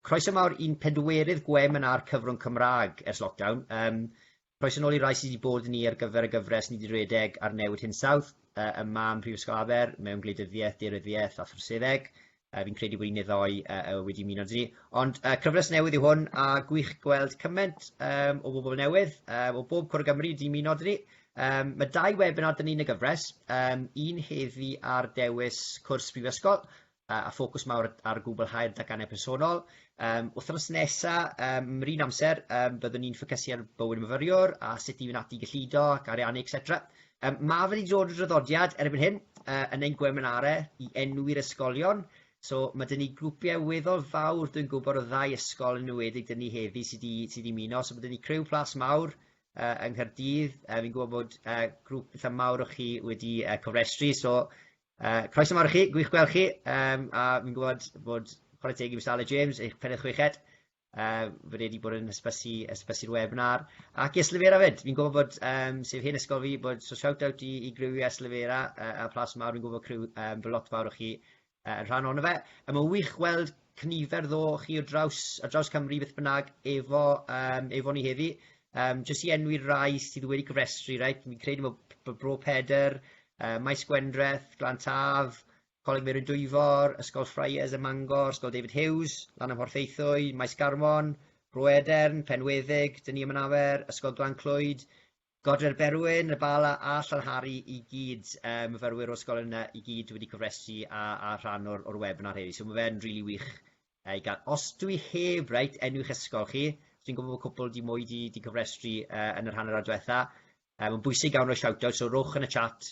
Croeso mawr i'n pedwerydd gweminar cyfrwng Cymraeg ers lockdown. Croeso nôl i rai sydd wedi bod yn ni ar gyfer y gyfres ni wedi redeg ar newid hinsawdd yma ym Mhrifysgol Aber mewn gwleidyddiaeth, daearyddiaeth a throseddeg. Fi'n credu bod un neu ddou wedi ymuno 'da ni. Ond cyfres newydd yw hwn a gwych gweld cymaint o bobl newydd o bob cwr o Gymru wedi ymuno 'da ni. Mae dau webinar 'da ni yn y gyfres, un heddi ar dewis cwrs prifysgol a ffocws mawr ar gwblhau'r datganiad personol. Wythnos nesa, yr un amser, byddwn ni'n ffocysu ar bywyd myfyriwr a sut i fynd ati i gyllido ac ariannu, etc. Mae fe wedi dod yn draddodiad erbyn hyn yn ein gweminarau i enwi'r ysgolion. So mae 'da ni grwpiau weddol fawr, dwi'n gwybod, o ddau ysgol yn enwedig 'da ni heddi sydd wedi sy ymuno. So mae 'da ni criw Plas Mawr yng Nghaerdydd. Fi'n gwybod bod grŵp eitha mawr o chi wedi cofrestru. So croeso mawr i chi, gwych gweld chi. A fi'n gwybod bod chwarae teg i Mr Aled James, eich pennaeth chweched, fod wedi bod yn hysbysu'r webinar. Ac i Yslefera fyd, fi'n gwybod bod, sef hen ysgol fi, bod, so shout out i griw i Yslefera a Plas Mawr, fi'n gwybod criw, bod lot fawr o chi yn rhan ohono fe. A mae'n wych gweld cynifer ddo chi o draws, ar draws Cymru beth bynnag efo, efo ni heddi. Jyst i enwi rai sydd wedi cofrestru, right? Fi'n credu bod Bro Pedr, Maes Gwendreth, Glan Taf, Coleg Meirion Dwyfor, Ysgol Friars ym Mangor, Ysgol David Hughes, lan ym Mhorthaethwy, Maes Garmon, Bro Edern, Penweddig, dyn ni ym Manafer, Ysgol Glan Clwyd, Godre'r Berwyn, y Bala a Llanhari i gyd, myfyrwyr o'r ysgol yna i gyd wedi cofrestru a rhan o'r webinar heddi. So mae fe'n rili wych i gael. Os dwi heb, reit, enw eich ysgol chi, dwi'n gwybod bod cwpl di mwy di cofrestru yn yr hanner awr diwetha, mae'n bwysig iawn rhoi shout-out, so rowch yn y chat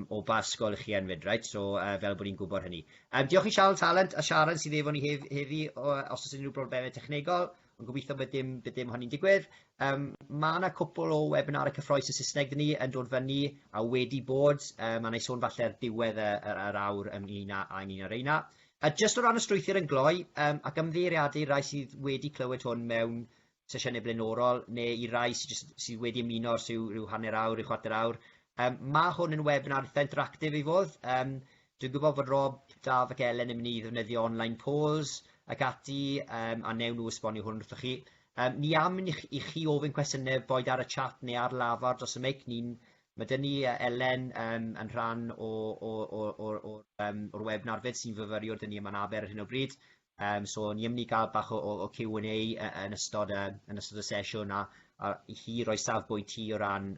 o ba ysgol i chi yn fyd, right? So, fel bod ni'n gwybod hynny. Diolch i Charles Talent a Sharon sydd efo ni heddi os oes unrhyw broblemau technegol, ond gobeithio bod dim hynny'n digwydd. Mae yna cwpl o webinarau cyffrous yn Saesneg dyn ni yn dod fyny a wedi bod. A na i sôn falle ar diwedd yr awr ynglyn â reina. A jyst o ran y strwythur yn gloi, ac ymddiheuriadau i rai sydd wedi clywed hwn mewn sesiynau blaenorol, neu i rai sydd, just, sydd wedi ymuno ers rhyw hanner awr, rhyw chwarter awr. Mae hwn yn webinar eitha interactive i fod. Dwi'n gwybod fod Rob, Daf ac Ellen yn mynd i ddefnyddio online polls ac ati, a newn nhw esbonio hwn wrthych chi. Ni am i chi ofyn cwestiynau boed ar y chat neu ar lafar dros y meic. Mae dyn ni Ellen yn rhan o'r webinar fyd sy'n fyfyriwr dyn ni yma'n Aber ar hyn o bryd. So ni yn mynd i gael bach o Q&A yn ystod y sesiwn a i hi roi safbwynt hi o ran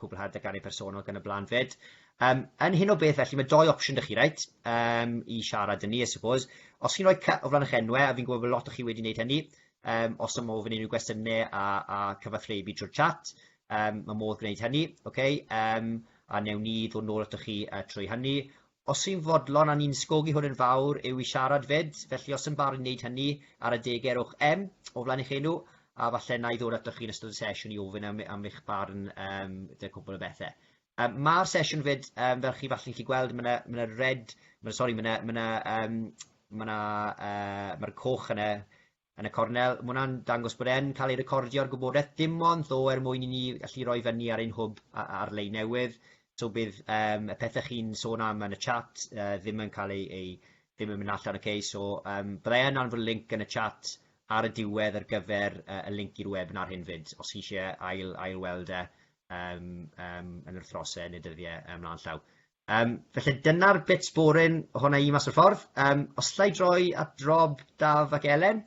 cwblhau'r datganiad personol gan y blaen fyd. Yn hyn o beth felly, mae dou opsiwn 'da chi, right, i siarad yn ni, I suppose. Os chi'n rhoi C o flaen eich enwau, a fi'n gwybod bod lot o chi wedi wneud hynny, os am ofyn unrhyw gwestiynau a cyfathrebu trwy'r chat, mae modd gwneud hynny, okay? A newn ni ddod nôl atoch chi trwy hynny. Os chi'n fodlon, a ni'n sgogi hwn yn fawr, yw i siarad fyd, felly os yn barod i wneud hynny ar adegau rowch M o flaen eich enw, a falle na i ddod atoch chi yn ystod y sesiwn i ofyn am eich barn 'da cwpl o bethau. Mae'r sesiwn fyd, fel chi falle'n gallu gweld, mae yna ma red, ma, sorry, mae yna, ma yna, ma yna, mae'r coch yn y cornel. Mae hwnna'n dangos bod e'n cael ei recordio'r gwybodaeth, dim ond ddo er mwyn i ni gallu rhoi fyny ar ein hwb ar-lein newydd. So bydd y pethau chi'n sôn am yn y chat ddim yn cael ei ddim yn mynd allan, okay? So byddai yn anfon link yn y chat ar y diwedd ar gyfer y link i'r webinar hyn fyd, os chi eisiau ail weld e yn yr wythnosau neu dyddiau ymlaen llaw. Felly dyna'r bits boring hwnna i mas o'r ffordd. Os llai droi at Rob, Daf ac Ellen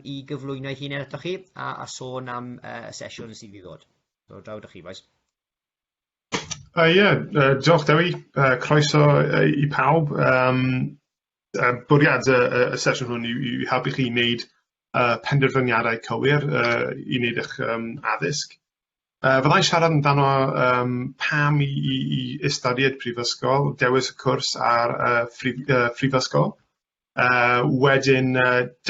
i gyflwyno eu hunain atoch chi a sôn am y sesiwn sydd i ddod. So draw 'da chi, boys. Ie, diolch Dewi. Croeso i pawb. Bwriad y sesiwn hwn yw i helpu chi wneud penderfyniadau cywir i wneud eich addysg. Fyddai'n siarad amdano pam i ystyried prifysgol, dewis y cwrs ar phrifysgol. Wedyn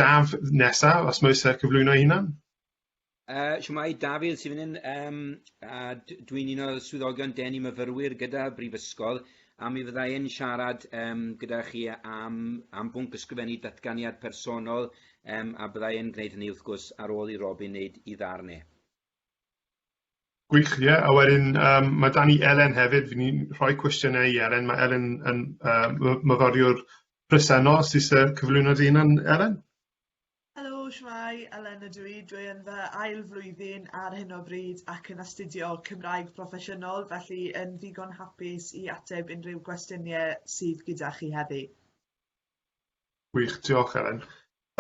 Daf nesaf, os mae eisiau cyflwyno ei hunan. Shwmae, Dafydd sydd fan hyn. A dwi'n un o'r swyddogion denu myfyrwyr gyda Brifysgol, a mi fydda i'n siarad gyda chi am bwnc ysgrifennu datganiad personol, a bydda i'n gwneud hynny wrth gwrs ar ôl i Robin wneud i ddarn e. Gwych, ie. A wedyn mae 'da ni Elen hefyd. Fi'n ni'n rhoi cwestiynau i Elen. Mae Elen yn myfyriwr presennol. Sy eisiau cyflwyno dy hunan, Elen? shwmae, Elen ydw i. Dwi yn fy ail flwyddyn ar hyn o bryd ac yn astudio Cymraeg Proffesiynol, felly yn ddigon hapus i ateb unrhyw gwestiynau sydd gyda chi heddi. Gwych, diolch Elen.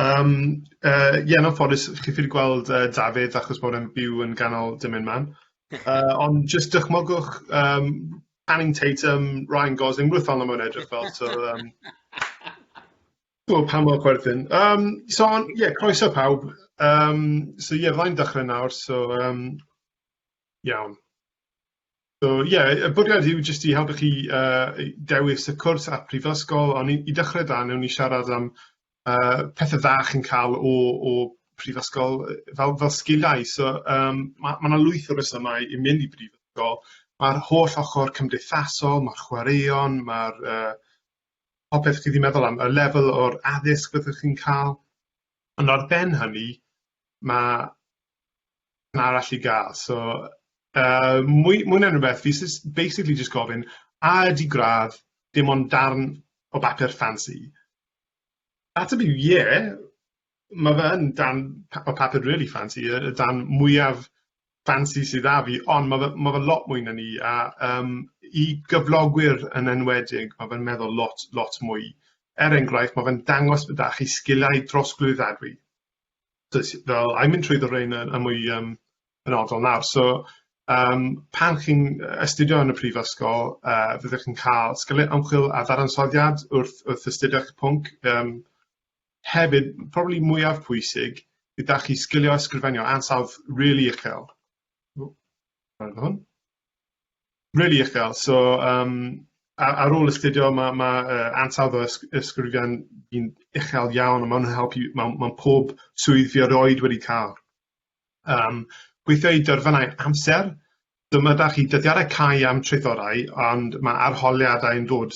Ie, yn anffodus, chi ffili gweld Dafydd achos bod e'n byw yn ganol dim un man. Ond jyst dychmygwch Channing Tatum, Ryan Gosling, rhywbeth fel 'na mae'n edrych fel. So, o, pam mor chwerthin. So, ie, yeah, croeso pawb. So, ie, yeah, fyddai'n dechrau nawr, so, iawn. So, ie, yeah, y bwriad yw jyst i helpu chi dewis y cwrs at prifysgol, ond i dechrau da, newn ni siarad am pethau dda chi'n cael o prifysgol fel sgiliau. So, ma 'na lwyth o resymau i mynd i brifysgol. Mae'r holl ochr cymdeithasol, mae'r chwaraeon, mae'r popeth chi 'di meddwl am, y lefel o'r addysg byddwch chi'n cael. Ond ar ben hynny, mae yna arall i gael. So, mwy na unrhyw beth, fi basically just gofyn, a ydy gradd dim ond darn o bapur fancy? Ateb yw ie, mae fe yn darn o papur really fancy, y darn mwyaf fancy sydd â fi, ond ma fe lot mwy na ni, a i gyflogwyr yn enwedig, mae fe'n meddwl lot, lot mwy. Er enghraifft, mae fe'n dangos bod 'da chi sgiliau drosglwyddadwy. So, fel, a i'n mynd trwy rhain yn mwy penodol nawr. So, pan chi'n astudio yn y prifysgol, fyddwch chi'n cael sgiliau ymchwil a ddadansoddiad wrth astudio'ch pwnc. Hefyd, probably mwyaf pwysig, bydd 'da chi sgiliau ysgrifennu o ansawdd really uchel. Hwn. Really uchel. So, ar ôl astudio, mae ansawdd o ysgrifen fi'n uchel iawn, a mae'n helpu mewn pob swydd fi erioed wedi cael. Gweithio i derfynau amser. Dyma da chi dyddiadau cau am traethodau, ond mae arholiadau yn dod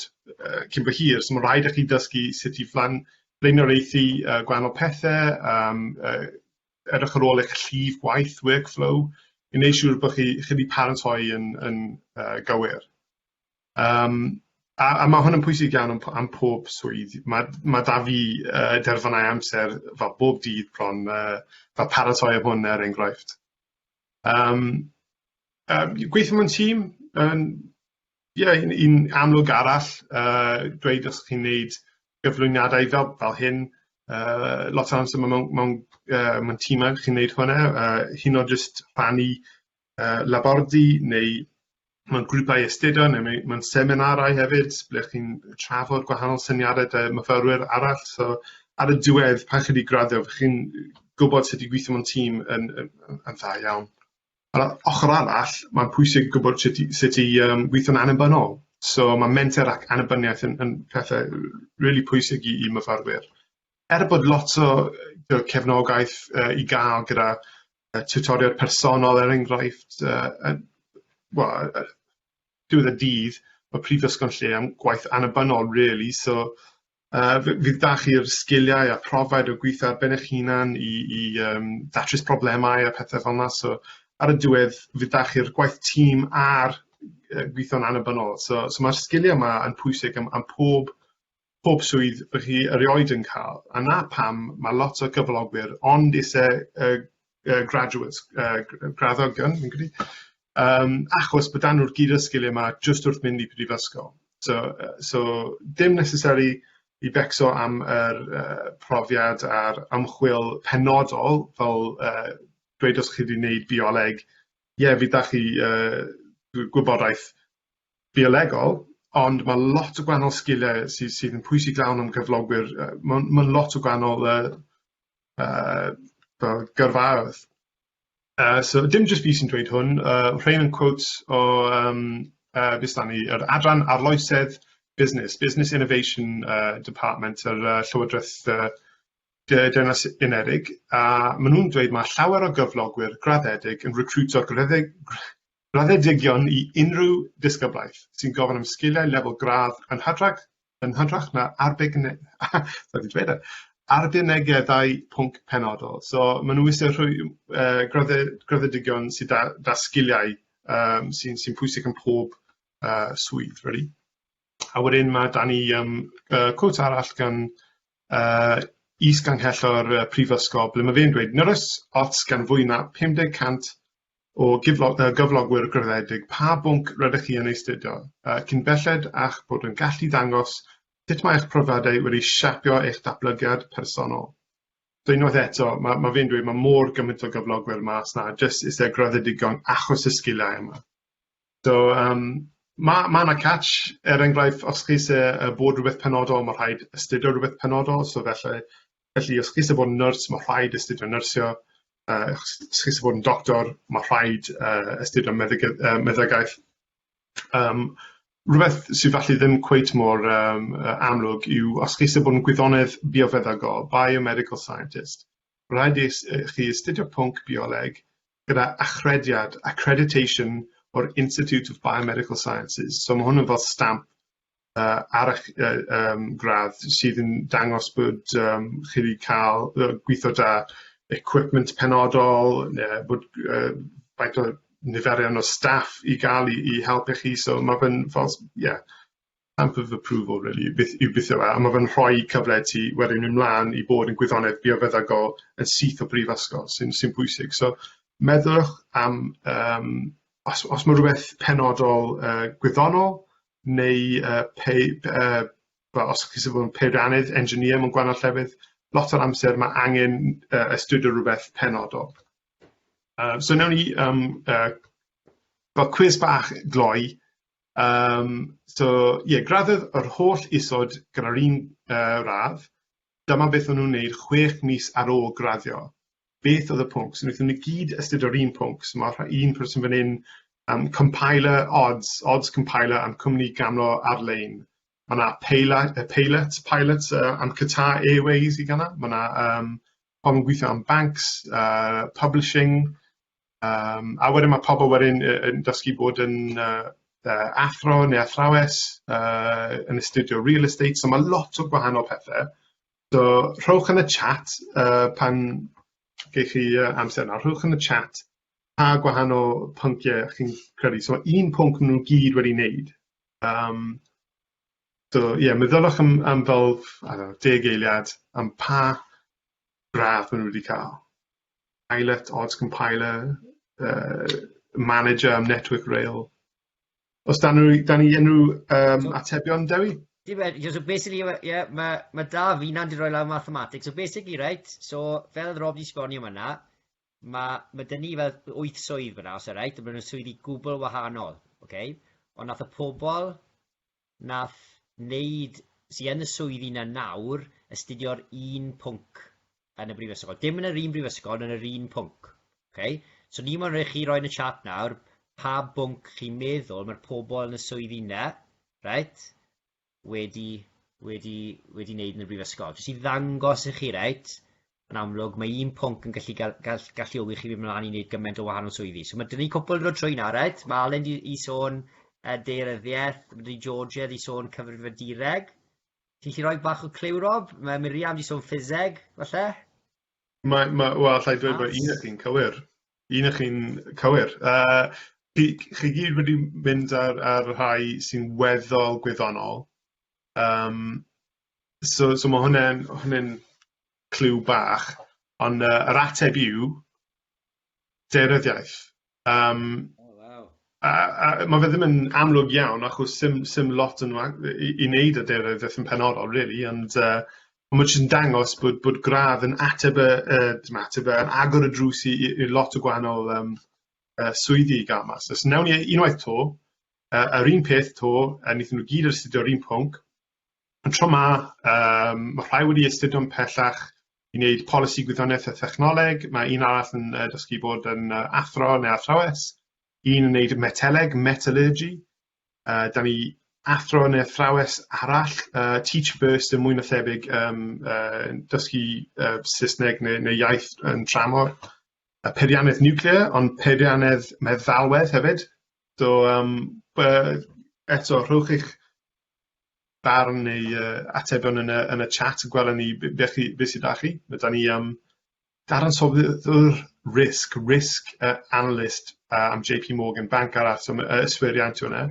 cyn bo hir, so mae rhaid i chi dysgu sut i blaenoriaethu gwahanol pethau, edrych ar ôl eich llif gwaith, workflow, i wneud siŵr bod chi wedi paratoi yn gywir. A mae hwn yn pwysig iawn am pob swydd. Mae da fi derfynau amser fel bob dydd bron, fel paratoi am hwn er enghraifft. Gweithio mewn tîm, yeah, un amlwg arall, dweud os chi'n neud gyflwyniadau fel hyn, lot o amser mewn tîmau chi'n neud hwnna, hyd yn oed jyst rhannu labordy neu mewn grwpau astudio neu mewn seminarau hefyd, ble chi'n trafod gwahanol syniadau 'da myfyrwyr arall. So ar y diwedd, pan chi wedi graddio, chi'n gwybod sut i gweithio mewn tîm yn dda iawn. Ar y ochr arall, mae'n pwysig gwybod sut i gweithio'n annibynnol. So mae menter ac annibyniaeth yn pethau really pwysig i myfyrwyr. Er bod lot o cefnogaeth i gael gyda tiwtoriaid personol er enghraifft, well, diwedd y dydd, mae prifysgol yn lle am gwaith annibynnol, really, so fydd da chi'r sgiliau a profiad o gweithio ar ben eich hunan i datrys problemau a pethau fel yna. So ar y diwedd, fydd da chi'r gwaith tîm a'r gweithio'n annibynnol. So mae'r sgiliau yma yn pwysig am pob swydd bych chi erioed yn cael. A na pam mae lot o gyflogwyr ond eisiau graduates, graddodion, fi'n credu, achos bod dan nhw'r gyd o'r sgiliau yma just wrth mynd i prifysgol. So dim necessary i becso am yr profiad a'r ymchwil penodol, fel dweud os chi wedi gwneud bioleg, ie, yeah, fydd da chi gwybodaeth biolegol, ond mae lot o gwahanol sgiliau sydd yn pwysig iawn am gyflogwyr. Mae lot o gwahanol fel gyrfaoedd. So dim jyst fi sy'n dweud hwn, rhain yn quotes o beth ni, yr adran arloesedd business, Business Innovation Department yr Llywodraeth Deyrnas Unedig, a maen nhw'n dweud mae llawer o gyflogwyr graddedig yn recrwtio graddedigion i unrhyw disgyblaeth sy'n gofyn am sgiliau lefel gradd yn hytrach na dweud e, arbenigeddau pwnc penodol. So maen nhw eisiau rhoi graddedigion sydd da sgiliau sy'n pwysig yn pob swydd, really. A wedyn mae da ni quote arall gan Is-ganghellor Prifysgol, ble mae fe'n dweud, nid oes ots gan fwy na 50 cant o gyflogwyr graddedig pa bwnc rydych chi yn ei astudio, cyn belled â'ch bod yn gallu dangos sut mae eich profiadau wedi siapio eich datblygiad personol. So unwaith eto, mae fe'n dweud mae mor gymaint o gyflogwyr mas na, jyst eisiau graddedigion achos y sgiliau yma. So, mae 'na catch, er enghraifft, os chi isie bod rhywbeth penodol, mae rhaid astudio rhywbeth penodol, so felly os chi isie bod yn nyrs, mae rhaid astudio nyrsio, os chi isie bod yn doctor, mae rhaid astudio meddygaeth. Rhywbeth sydd falle ddim cweit mor amlwg yw os chi isie bod yn gwyddonydd biofeddygol, biomedical scientist, rhaid i chi astudio pwnc bioleg gyda achrediad, accreditation o'r Institute of Biomedical Sciences. So mae hwn yn fel stamp ar eich gradd sydd yn dangos bod chi wedi cael gweithio da equipment penodol, neu bod faint o niferion o staff i gael i helpu chi. So mae fe'n fel, yeah, stamp of approval, really, beth yw beth yw e. A mae fe'n rhoi cyfle ti wedyn ymlaen i bod yn gwyddonydd biofeddygol yn syth o brifysgol, sy'n bwysig. So meddwch am os mae rhywbeth penodol gwyddonol neu well, os chi eisiau bod yn peiriannydd, engineer mewn gwahanol llefydd, lot o'r amser mae angen astudio rhywbeth penodol. So newn ni fel quiz bach gloi. So, ie, yeah, graddiodd yr holl isod gyda'r un radd. Dyma beth o'n nhw'n wneud 6 mis ar ôl graddio. Beth oedd y pwnc? So, wnaethon nhw gyd astudio'r un pwnc. So, mae un person fan hyn, compiler odds compiler am cwmni gamlo ar-lein. Mae yna pilot am Qatar Airways i gana. Mae yna pobl yn gweithio am banks, publishing, a wedyn mae pobl wedyn yn dysgu bod yn athro neu athrawes, yn astudio real estate, so mae lot o gwahanol pethau. So rhowch yn y chat pan gewch chi amser nawr, rhowch yn y chat pa gwahanol pynciau chi'n credu. So mae un pwnc maen nhw gyd wedi wneud. So ie, yeah, meddylwch am fel, I don't know, 10 eiliad am pa gradd maen nhw wedi cael. Pilot, odds compiler, manager am Network Rail. Os da ni unrhyw atebion, Dewi? So basically, yeah, mae da fi'n di roi lawr mathematics. So basically, right, so fel Rob di sbonio yma, mae dyn ni fel wyth swydd fyna, os e, right, maen nhw'n swyddi gwbl wahanol, okay? Ond nath y pobl nath wneud, sydd yn y swyddi na nawr, astudio'r un pwnc yn y brifysgol. Dim yn yr un brifysgol, yn yr un pwnc. Okay? So ni moyn rhoi chi roi yn y chat nawr pa bwnc chi'n meddwl mae'r pobl yn y swyddi na, right, wedi wneud yn y brifysgol. Jyst i ddangos i chi, right, yn amlwg, mae un pwnc yn gallu galluogi chi fynd ymlaen i wneud gymaint o wahanol swyddi. So mae dyn ni cwpl yn dod trwy na, right? Mae Alan di i sôn daearyddiaeth, mae dyn ni Georgia di sôn cyfrifiadureg. Ti'n gallu rhoi bach o cliw, Rob? Mae Miriam di sôn ffiseg, falle? Mae, wel, allai dweud bod un o chi'n cywir. Un o chi'n cywir. Chi gyd wedi mynd ar rhai sy'n weddol gwyddonol. So mae hwnna'n cliw bach, ond yr ateb yw daearyddiaeth. Oh, wow. A mae fe ddim yn amlwg iawn achos sim lot yn i wneud y daearyddiaeth yn penodol, really, ond mae jyst yn dangos bod gradd yn ateb y, dim ateb y, yn agor y drws i lot o gwahanol swyddi i gael mas. So newn ni unwaith to, yr un peth to, wnaethon nhw gyd astudio'r un pwnc. Yn tro ma, mae rhai wedi astudio'n pellach i wneud polisi gwyddoniaeth a thechnoleg. Mae un arall yn dysgu bod yn athro neu athrawes. Un yn wneud meteleg, metallurgy. Da ni athro neu athrawes arall, Teach First yn mwy na thebyg dysgu Saesneg neu iaith yn tramor. Peiriannydd nuclear, ond peiriannydd meddalwedd hefyd. So, eto, rhowch eich barn neu atebion yn y chat a gwelwn ni beth sydd â chi. Mae da ni dadansoddwr risk analyst am JP Morgan, banc arall, so yswiriant yw hwnna.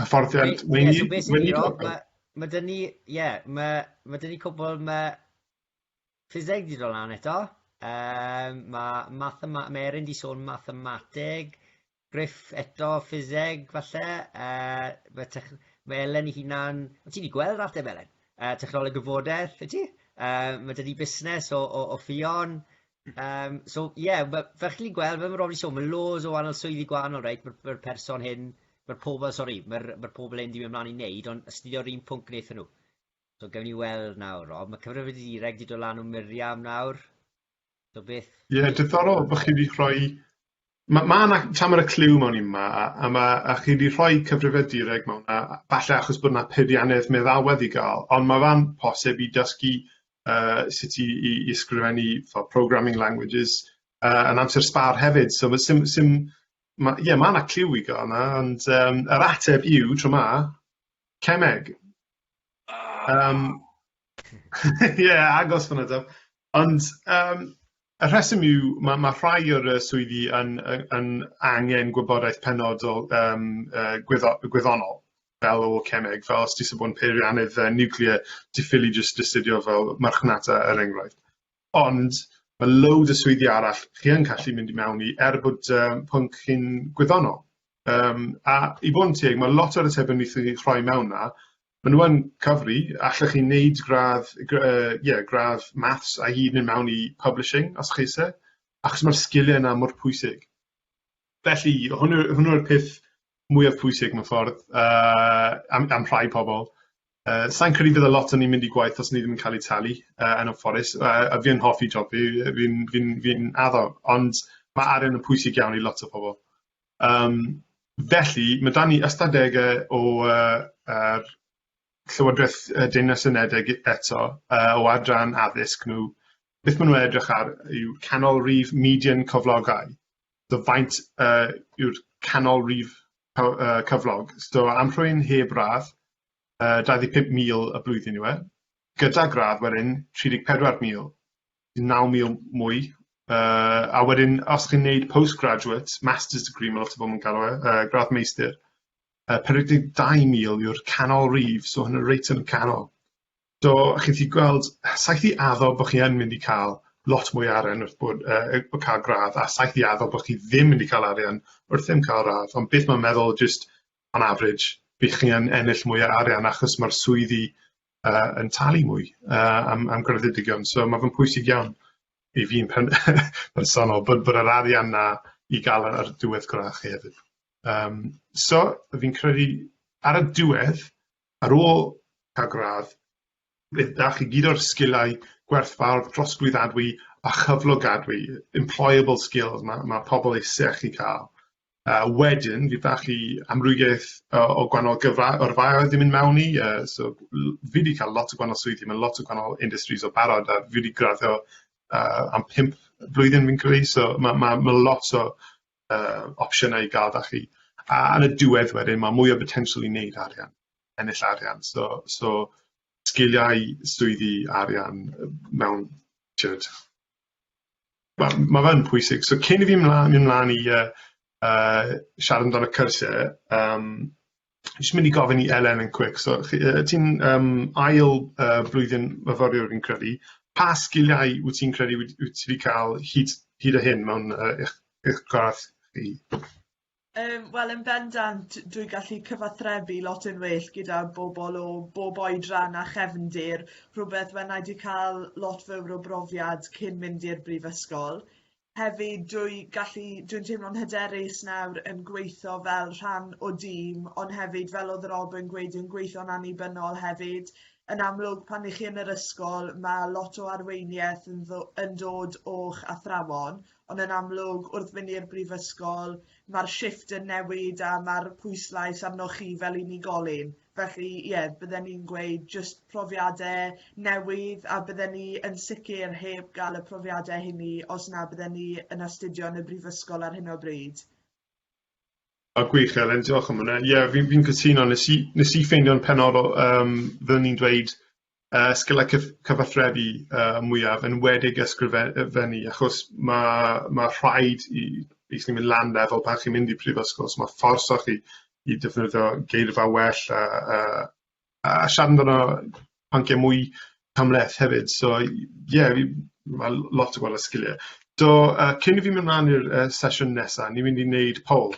Hyfforddiant Yeah, so basically, Rob, Mae dyn ni, ie, yeah, mae dyn ni cwbl, mae ffiseg di dod lan eto. Mae mae Erin di sôn mathemateg, Griff eto ffiseg falle. Mae Elen i hunan, o ti wedi gweld ateb Elen? Technoleg gwybodaeth, wyt ti? Mae dyn ni busnes o Ffion. So ie, yeah, fel chi'n gweld, fel mae Rob wedi sôn, mae loads o wahanol swyddi gwahanol, reit? Mae'r person hyn, mae'r pobl, sori, mae'r pobl hyn di mynd ymlaen i wneud, ond astudio'r un pwnc wnaethon nhw. So gewn ni weld nawr, Rob. Mae cyfrifiadureg di dod lan o Miriam nawr. So beth? Ie, yeah, diddorol bod chi wedi rhoi. Mae ma 'na tamed y cliw mewn i yma, a chi wedi rhoi cyfrifiadureg mewn, a falle achos bod yna peiriannydd meddalwedd i gael, ond mae fan posib i dysgu sut i ysgrifennu fel programming languages yn amser sbar hefyd. So mae sim, sim, ma, yeah, ma 'na cliw i gael yna, ond yr ateb yw, tro ma, cemeg. Yeah, agos fyna do. Ond y rheswm yw, mae rhai o'r swyddi yn angen gwybodaeth penodol gwyddonol, fel o cemeg, fel os ti eisiau bod yn peiriannydd nuclear, ti ffili jyst astudio fel marchnata, er enghraifft. Ond mae loads o swyddi arall chi yn gallu mynd i mewn i, er bod pwnc chi'n gwyddonol. A i fod yn teg, mae lot o'r atebion wnaethoch chi rhoi mewn na, maen nhw yn cyfri, allech chi wneud gradd, yeah, gradd maths a hyd yn mewn i publishing, os chi eisiau, achos mae'r sgiliau yna mor pwysig. Felly, hwnnw'r peth mwyaf pwysig mewn ffordd am rhai pobl. Sa'n credu bydd y lot o'n ni'n mynd i gwaith os ni ddim yn cael ei talu, yn anffodus. A fi'n hoffi job fi, fi addo, ond mae arian yn pwysig iawn i lot o pobl. Felly, mae 'da ni ystadegau o Llywodraeth Deyrnas Unedig eto, o adran addysg nhw. Beth maen nhw'n edrych ar yw canolrif median cyflogau. So faint yw'r canolrif cyflog. So am rhywun heb radd, 25,000 y blwyddyn yw e. Gyda gradd wedyn, 34,000, 9,000 mwy. A wedyn, os chi'n neud postgraduate, master's degree, mae lot o bobl yn galw e, gradd meistr, 42,000 yw'r canol rif, so hwnna reit yn y canol. So, chi'n gallu gweld, saith i addo bod chi yn mynd i cael lot mwy arian wrth bod cael gradd, a saith i addo bod chi ddim mynd i cael arian wrth ddim cael radd. Ond beth mae'n meddwl, just on average, bydd chi yn ennill mwy o arian achos mae'r swyddi yn talu mwy am graddedigion. So mae fe'n pwysig iawn i fi'n personol bod yr arian na i gael ar diwedd gradd chi hefyd. So fi'n credu ar y diwedd, ar ôl cael gradd, bydd da chi gyd o'r sgiliau gwerthfawr, drosglwyddadwy a chyflogadwy, employable skills, mae pobl eisiau chi cael. Wedyn, fydd da chi amrywiaeth o gwahanol yrfaoedd i mynd mewn i. So, fi wedi cael lot o gwahanol swyddi mewn lot o gwahanol industries o barod, a fi wedi graddio am 5 blwyddyn fi'n credu, so ma lot o opsiynau i gael da chi. A yn y diwedd wedyn, mae mwy o potential i wneud arian, ennill arian. So sgiliau, swyddi, arian mewn, ti'od, ma fe'n pwysig. So cyn i fi mynd mlaen i siarad amdano cyrsiau, jyst mynd i gofyn i Elen yn quick. So, ti'n ail blwyddyn myfyriwr fi'n credu. Pa sgiliau wyt ti'n credu wyt ti wedi cael hyd a hyn mewn eich gradd chi? Wel, yn bendant dwi'n gallu cyfathrebu lot yn well gyda bobl o bob oedran a chefndir, rhywbeth when i 'di cael lot fawr o brofiad cyn mynd i'r brifysgol. Hefyd dwi'n teimlo'n hyderus nawr yn gweithio fel rhan o dîm, ond hefyd fel oedd Rob yn gweud yn gweithio'n annibynnol hefyd. Yn amlwg pan 'ych chi yn yr ysgol ma' lot o arweiniaeth yn dod o'ch athrawon, ond yn amlwg wrth fynd i'r brifysgol ma'r shifft yn newid a ma'r pwyslais arnoch chi fel unigolyn. Felly ie, bydden i'n gweud jyst profiade newydd a bydden ni yn sicr heb gael y profiade hynny os na bydden ni yn astudio yn y brifysgol ar hyn o bryd. O, gwych Elen, diolch am hwnna. Ie, yeah, fi'n cytuno. Nes i ffeindio'n penodol, fyddwn ni'n dweud, sgilau cyfathrebu mwyaf, yn enwedig ysgrifennu, achos ma rhaid i basically mynd lan lefel pan chi'n mynd i prifysgol, so mae fforso chi i defnyddio geirfa well a A siarad amdano pynciau mwy cymhleth hefyd. So ie, yeah, mae lot o gweld y sgiliau. So, cyn i fi mynd mlaen i'r sesiwn nesaf, ni'n mynd i wneud poll.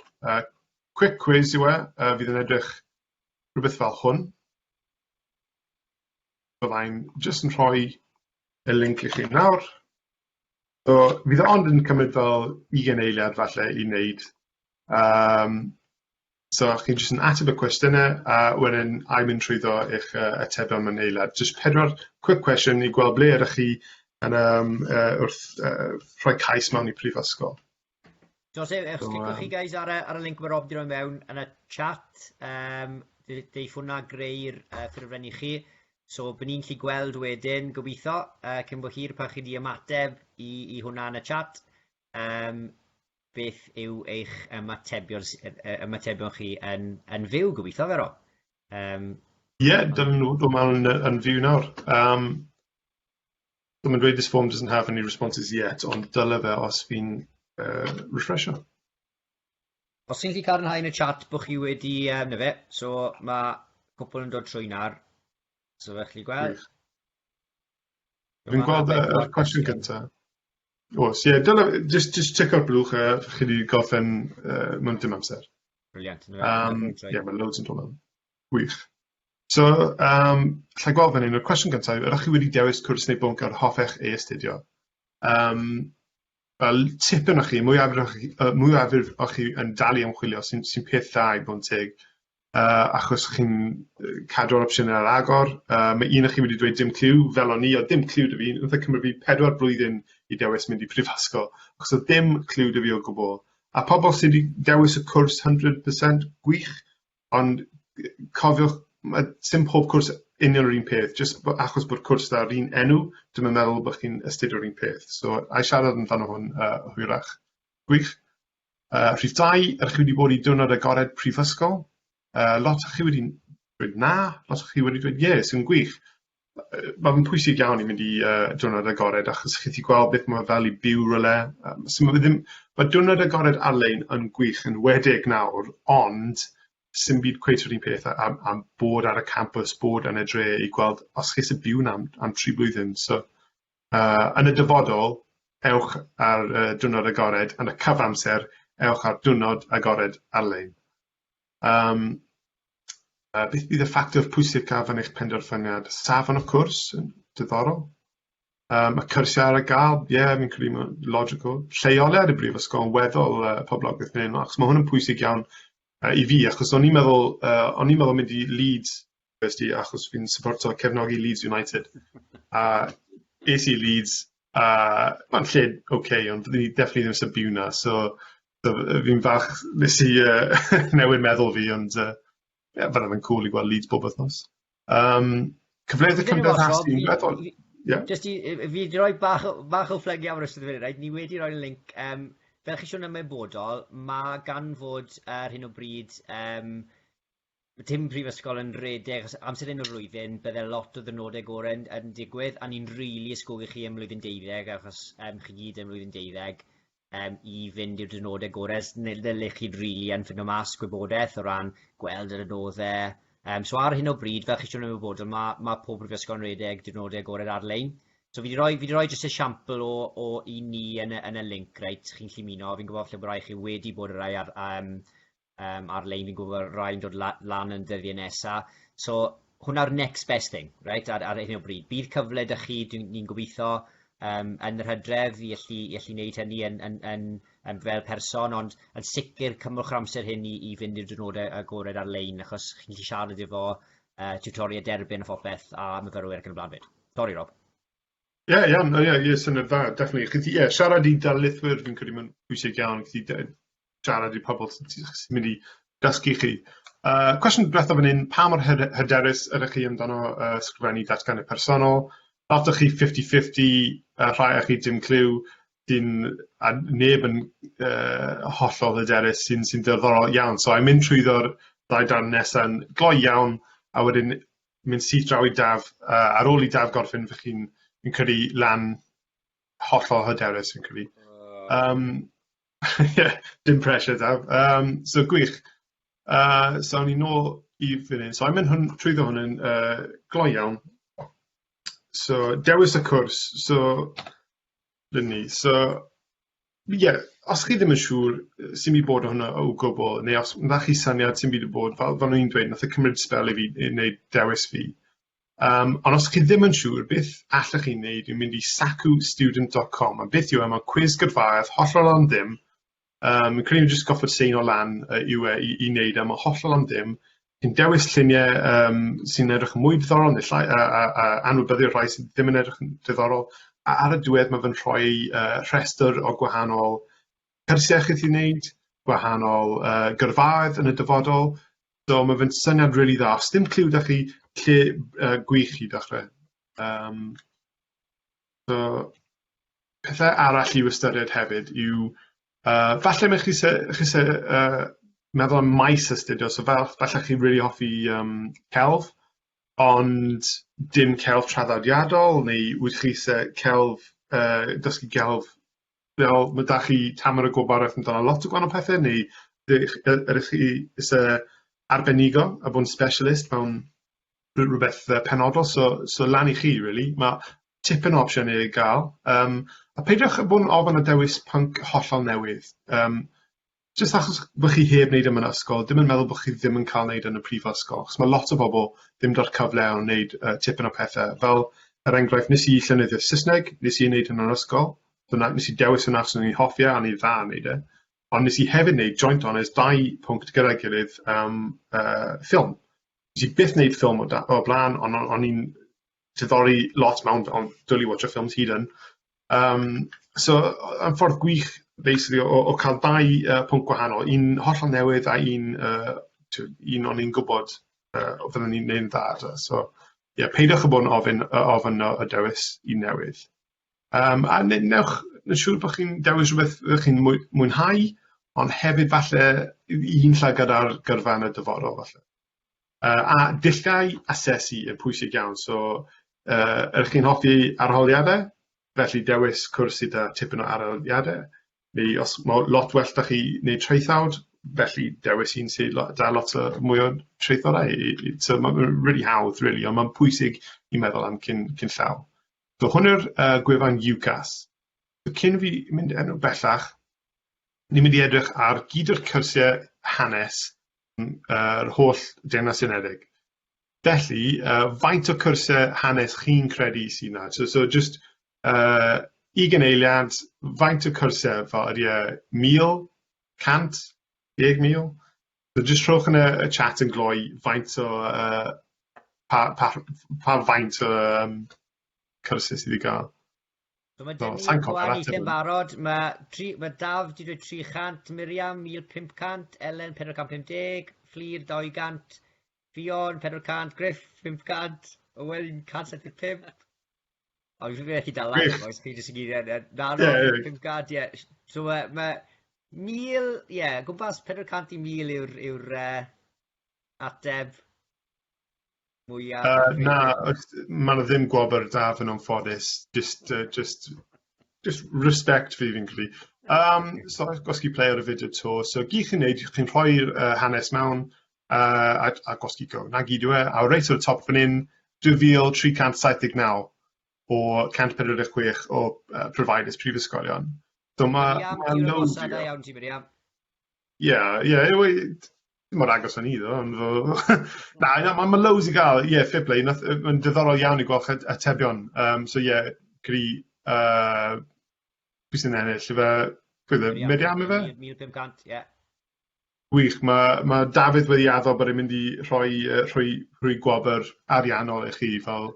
Quick quiz yw e, fydd yn edrych rhywbeth fel hwn. Byddai'n jyst yn rhoi y link i chi nawr. So, fydd e ond yn cymryd fel 20 eiliad falle i wneud. So chi'n jyst yn ateb y cwestiynau a wedyn a mynd trwyddo eich atebion mewn eiliad. Just pedwar quick question i gweld ble ydych chi yn, wrth rhoi cais mewn i prifysgol. So, os so, cliciwch chi guys ar y link mae Rob di roi mewn yn y chat, deiff hwnna greu'r ffurflen i chi. So, bydd ni'n gallu gweld wedyn, gobeithio, cyn bo hir pan chi di ymateb i hwnna yn y chat, beth yw eich ymatebion chi yn fyw, gobeithio, fe Rob? Ie, yeah, dyna nhw, dwi'n meddwl yn fyw nawr. Dwi'n dweud "This form doesn't have any responses yet", ond dyle fe os fi'n refresho. Os chi'n gallu cadarnhau yn y chat bod chi wedi, na fe, so mae cwpl yn dod trwy nawr. So fe chi gweld. Fi'n gweld y cwestiwn cyntaf. Oes, ie, yeah, dyle, just ticio'r blwch, chi wedi gorffen mewn dim amser. Brilliant. Ie, yeah, mae loads yn dod mewn. Gwych. So, lle gweld fan hyn, y cwestiwn gyntaf, ydych chi wedi dewis cwrs neu bwnc yr hoffech ei astudio? Fel tipyn o chi, mwyafrif o chi yn dal i ymchwilio, sy'n peth dda i bod yn teg, achos chi'n cadw'r opsiynau ar agor. Mae un o chi wedi dweud dim cliw, fel o'n i, oedd dim cliw 'da fi. Wnaeth e cymryd fi 4 blwyddyn i dewis mynd i prifysgol, achos oedd dim cliw 'da fi o gwbl. A pobl sydd wedi dewis y cwrs 100%, gwych, ond cofiwch, mae sim pob cwrs union yr un peth. Just achos bod cwrs 'da'r un enw, dwi'm yn meddwl bod chi'n astudio'r un peth. So, a i siarad amdano hwn hwyrach. Gwych. Rhif 2, ydych chi wedi bod i diwrnod agored prifysgol? Lot o chi wedi dweud na, lot o chi wedi dweud ie, sy'n gwych. Mae'n pwysig iawn i mynd i diwrnod agored achos chi 'di gweld beth mae fel i byw rywle. So mae ddim, mae diwrnod agored ar-lein yn gwych yn wedig nawr, ond sy'm byd cweit yr un peth am bod ar y campus, bod yn y dre i gweld os chi eisiau byw 'na am 3 blwyddyn. So, yn y dyfodol, ewch ar diwrnod agored, yn y cyfamser, ewch ar diwrnod agored ar-lein. Beth bydd y ffactor pwysicaf yn eich penderfyniad? Safon y cwrs, yn diddorol. Y cyrsiau ar y gael, ie, yeah, fi'n credu mae'n logical. Lleoliad y brifysgol yn weddol poblogaidd fan hyn, achos mae hwn yn pwysig iawn i fi, achos o'n i'n meddwl mynd i Leeds University, achos fi'n supporto cefnogi Leeds United. A es i Leeds, a mae'n lle oce, okay, ond byddwn i definitely ddim eisiau byw na, so fi'n falch nes i newid meddwl fi, ond yeah, fydda fe'n cool i gweld Leeds bob wythnos. Cyfleoedd y cymdeithasu yn weddol. Yeah. Just i, fi wedi rhoi bach o fflygu am yr ystod y funud, right? Ni wedi rhoi link, fel chi siŵr ymwybodol, mae gan fod ar hyn o bryd dim prifysgol yn redeg, achos amser hyn o'r flwyddyn, bydde lot o ddynodau gorau yn digwydd, a ni'n rili really ysgogi chi ym mlwyddyn 12, achos chi gyd yn mlwyddyn 12, i fynd i'r dynodau gorau, ddylech chi rili really yn ffindo mas gwybodaeth o ran gweld yr adnoddau. So ar hyn o bryd, fel chi siŵr yn ymwybodol, mae pob prifysgol yn redeg diwrnodau agored ar-lein. So fi wedi rhoi jyst esiampl o i ni yn y link, reit? Chi'n gallu ymuno. Fi'n gwybod falle bod rai chi wedi bod y rai ar-lein, fi'n gwybod rhai'n dod lan yn dyddiau nesaf. So hwnna'r next best thing, right, ar hyn o bryd. Bydd cyfle 'da chi, ni'n gobeithio, yn yr hydref i allu wneud hynny yn fel person, ond yn sicr cymrwch yr amser hyn i fynd i'r diwrnodau agored ar-lein, achos chi'n gallu siarad efo tutoriaid derbyn a phopeth a myfyrwyr ac yn y blaen fyd. Sorry, Rob. Ie, yeah, iawn, ie, syniad dda, definitely. Chi yeah, siarad i darlithwyr, fi'n credu mae'n pwysig iawn, chi siarad i pobl sy'n mynd i dysgu chi. Cwestiwn diwethaf fan hyn, pa mor hyderus ydych chi amdano sgrifennu datganiad personol? Lot o chi 50-50, rhai o chi dim cliw, dyn, a neb yn hollol hyderus sy'n diddorol iawn. So, I'm mynd trwyddo'r ddau darn nesaf yn gloi iawn, a wedyn mynd syth draw i Daf. Ar ôl i Daf gorffen, fy chi'n fi'n credu lan hollol hyderus, fi'n credu. Yeah, dim pressure, Daf. So, gwych. So, ni nôl. i fan hyn. So, I'm mynd hwn, trwyddo hwn yn gloi iawn. So, dewis y cwrs. So, dyn ni. So, ie, yeah, os chi ddim yn siŵr sy'n mynd i bod hwnna o gwbl, neu os na chi syniad sy'n mynd i bod, fel o'n i'n dweud, nath e cymryd sbel i fi i wneud dewis fi. Ond os chi ddim yn siŵr, beth allech chi wneud yw mynd i sacustudent.com, a beth yw e, mae cwis gyrfaoedd hollol am ddim. Fi'n credu jyst goffod seino lan yw e i wneud e, mae hollol am ddim. Chi'n dewis lluniau sy'n edrych yn mwy diddorol neu llai, a anwybyddu'r rhai sydd ddim yn edrych yn diddorol. A ar y diwedd mae fe'n rhoi rhestr o gwahanol cyrsiau chi 'di wneud, gwahanol gyrfaoedd yn y dyfodol. So mae fe'n syniad rili dda. Os dim cliw 'da chi, lle gwych i ddechrau. So pethau arall i'w ystyried hefyd yw falle mae chi se meddwl am maes astudio, so fel, falle chi really hoffi celf, ond dim celf traddodiadol, neu wyt chi eisiau celf, dysgu celf fel mae 'da chi tamed o gwybodaeth amdano lot o gwahanol pethau, neu ydych chi eisiau arbenigo a bod yn specialist mewn rhywbeth penodol, so lan i chi, really. Mae tipyn o opsiynau i gael. A peidiwch â bod yn ofn o dewis pwnc hollol newydd. Jyst achos bod chi heb wneud e mewn ysgol, dim yn meddwl bod chi ddim yn cael wneud yn y prifysgol. Achos mae lot o bobl ddim 'da'r cyfle o wneud tipyn o pethau. Fel er enghraifft, nes i llenyddiaeth Saesneg, nes i wneud hynny yn ysgol. So na, nes i dewis hwnna achos o'n i'n hoffi e, a o'n i'n dda yn wneud e. Ond nes i hefyd wneud joint honours, dau pwnc gyda'i gilydd am ffilm. Nes i byth wneud ffilm o blaen, ond o'n i'n diddori lot mewn, ond dwlu watcho ffilms hyd yn. So, yn ffordd gwych, basically, o cael dau pwnc gwahanol, un hollol newydd a un o'n i'n gwybod fyddwn ni'n neud yn dda. So, ie, yeah, peidiwch â bod yn ofyn o dewis un newydd. A newch yn siŵr bod chi'n dewis rhywbeth ydych chi'n mwynhau, ond hefyd falle un llygad ar gyrfa yn y dyfodol falle. A dulliau asesu yn pwysig iawn. So, ydych chi'n hoffi arholiadau? Felly dewis cwrs sydd â tipyn o arholiadau. Neu os mae lot well 'da chi wneud traethawd, felly dewis un sydd 'da lot o mwy o traethodau. So mae'n really hawdd, really, ond mae'n pwysig i meddwl am cyn llaw. So hwn yw'r gwefan UCAS. So cyn fi mynd enw bellach, ni'n mynd i edrych ar gyd o'r cyrsiau hanes yr holl Deyrnas Unedig. Felly, faint o cyrsiau hanes chi'n credu sydd 'na? So just 20 eiliad, faint o cyrsiau, fel ydy e 1,000, 100, 10,000? So just rhowch yn y chat yn gloi faint o, pa faint o cyrsiau sydd i gael. So mae dyn ni gwahaniaethau'n barod. Mae Daf wedi dweud 300, Miriam 1500, Ellen 450, Fflur 200, Fion 400, Griff 500, Owen 175. O, fi'n methu dal lan, oes chi jyst i gyd. Na, no, 500, ie. So mae 1,000, ie, gwmpas 400 i 1,000 yw'r ateb mwyaf. Na, mae yna ddim gwobr da yn anffodus. Just respect fi fi'n credu. So, gwasgu play ar y fideo 'to. So, gyd chi'n neud, chi'n rhoi'r hanes mewn a gwasgu go. Na gyd yw e. A reit o'r top fan hyn, 2,379 o 146 o providers prifysgolion. So ma loads. Da iawn ti, Miriam. Ie, mor agos o'n i ddo, ond na, ma loads i gael. Ie, yeah, fair play. Mae'n diddorol iawn i gweld atebion. So ie, yeah, credu, pwy sy'n ennill? Ife, pwy e? Miriam ife? 1500, ie. Gwych, mae Dafydd wedi addo bod e'n mynd i rhoi gwobr ariannol i chi fel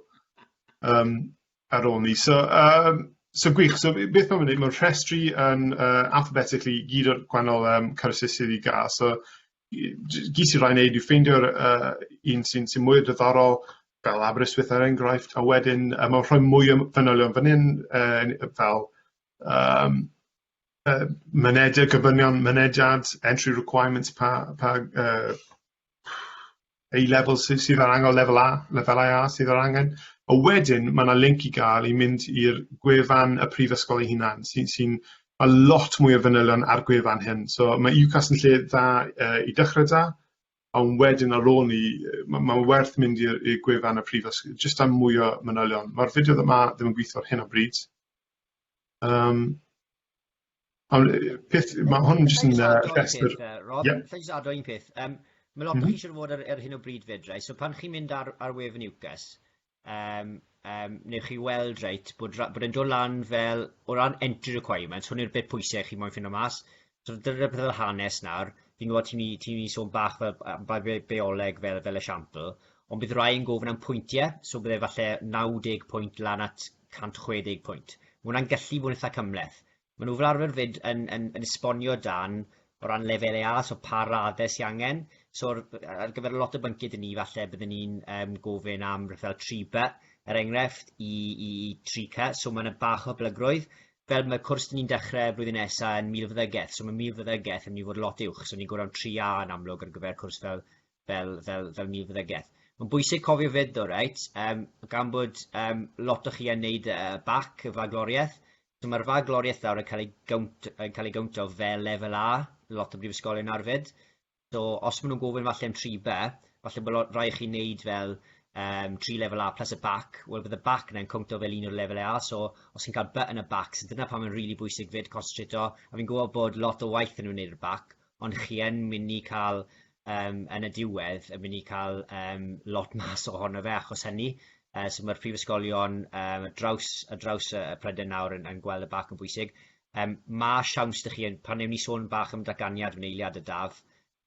ar ôl ni. So gwych, so beth mae'n wneud, mae'n rhestru yn alphabetically gyd o'r gwahanol cyrsiau sydd i gael. So gyd sy'n rhaid wneud yw ffeindio'r un sy mwy diddorol, fel Aberystwyth er enghraifft, a wedyn mae'n rhoi mwy o fanylion fan hyn, fel mynediad, gofynion mynediad, entry requirements, pa A-level sydd ar angen, lefel A, lefelau A sydd ar angen. A wedyn mae yna link i gael i mynd i'r gwefan y prifysgol ei hunan, sy mae lot mwy o fanylion ar gwefan hyn. So mae UCAS yn lle dda i dechrau da. Ond wedyn ar ôl ni, mae werth mynd i'r gwefan y prifysgol, jyst am mwy o manylion. Mae'r fideo yma ddim yn gweithio ar hyn o bryd. Ond peth, mae hwn jyst yn rhestr. Rob, yeah. Lle jyst ado un peth. Mae lot o chi siŵr o fod ar hyn o bryd fyd, right? So pan chi'n mynd ar wefan UCAS, newch chi weld, reit, bod e'n dod lan fel, o ran entry requirements, hwn yw'r bit pwysau chi moyn ffindo mas. So dyna'r peth fel hanes nawr, fi'n gwybod ti'n mynd sôn bach fel bioleg fel esiampl, ond bydd rai yn gofyn am pwyntiau, so bydde falle 90 pwynt lan at 160 pwynt. Mae hwnna'n gallu bod yn eitha cymhleth. Maen nhw fel arfer fyd yn esbonio dan o ran lefelau A, so pa raddau sy'n angen. So ar gyfer lot o bynciau dyn ni, falle byddwn ni'n gofyn am rhywbeth fel 3B, er enghraifft, i 3C, so mae'n bach o blygrwydd. Fel mae cwrs dyn ni'n dechrau blwyddyn nesaf yn milfeddygaeth, so mae milfeddygaeth yn mynd i fod lot uwch, so ni'n gwrdd am 3A yn amlwg ar gyfer cwrs fel milfeddygaeth. Mae'n bwysig cofio fyd ddo, reit, gan bod lot o chi yn neud bac, y fagloriaeth, so mae'r fagloriaeth nawr yn cael ei gownto fel lefel A, lot o brifysgolion nawr fyd. So os maen nhw'n gofyn falle am 3B, falle bod rhaid chi wneud fel 3 lefel A plus y bac, wel bydd y bac yna'n cownto fel un o'r lefel A, so os chi'n cael B yn y bac, so dyna pam mae'n rili really bwysig fyd concentrato, a fi'n gwybod bod lot o waith yn wneud y bac, ond chi yn mynd i cael yn y diwedd, yn mynd i cael lot mas ohono fe achos hynny. So mae'r prifysgolion draws y Prydain nawr yn gweld y bac yn bwysig. Mae siawns ydych chi, pan newn ni sôn bach am datganiad fy eiliad y Daf,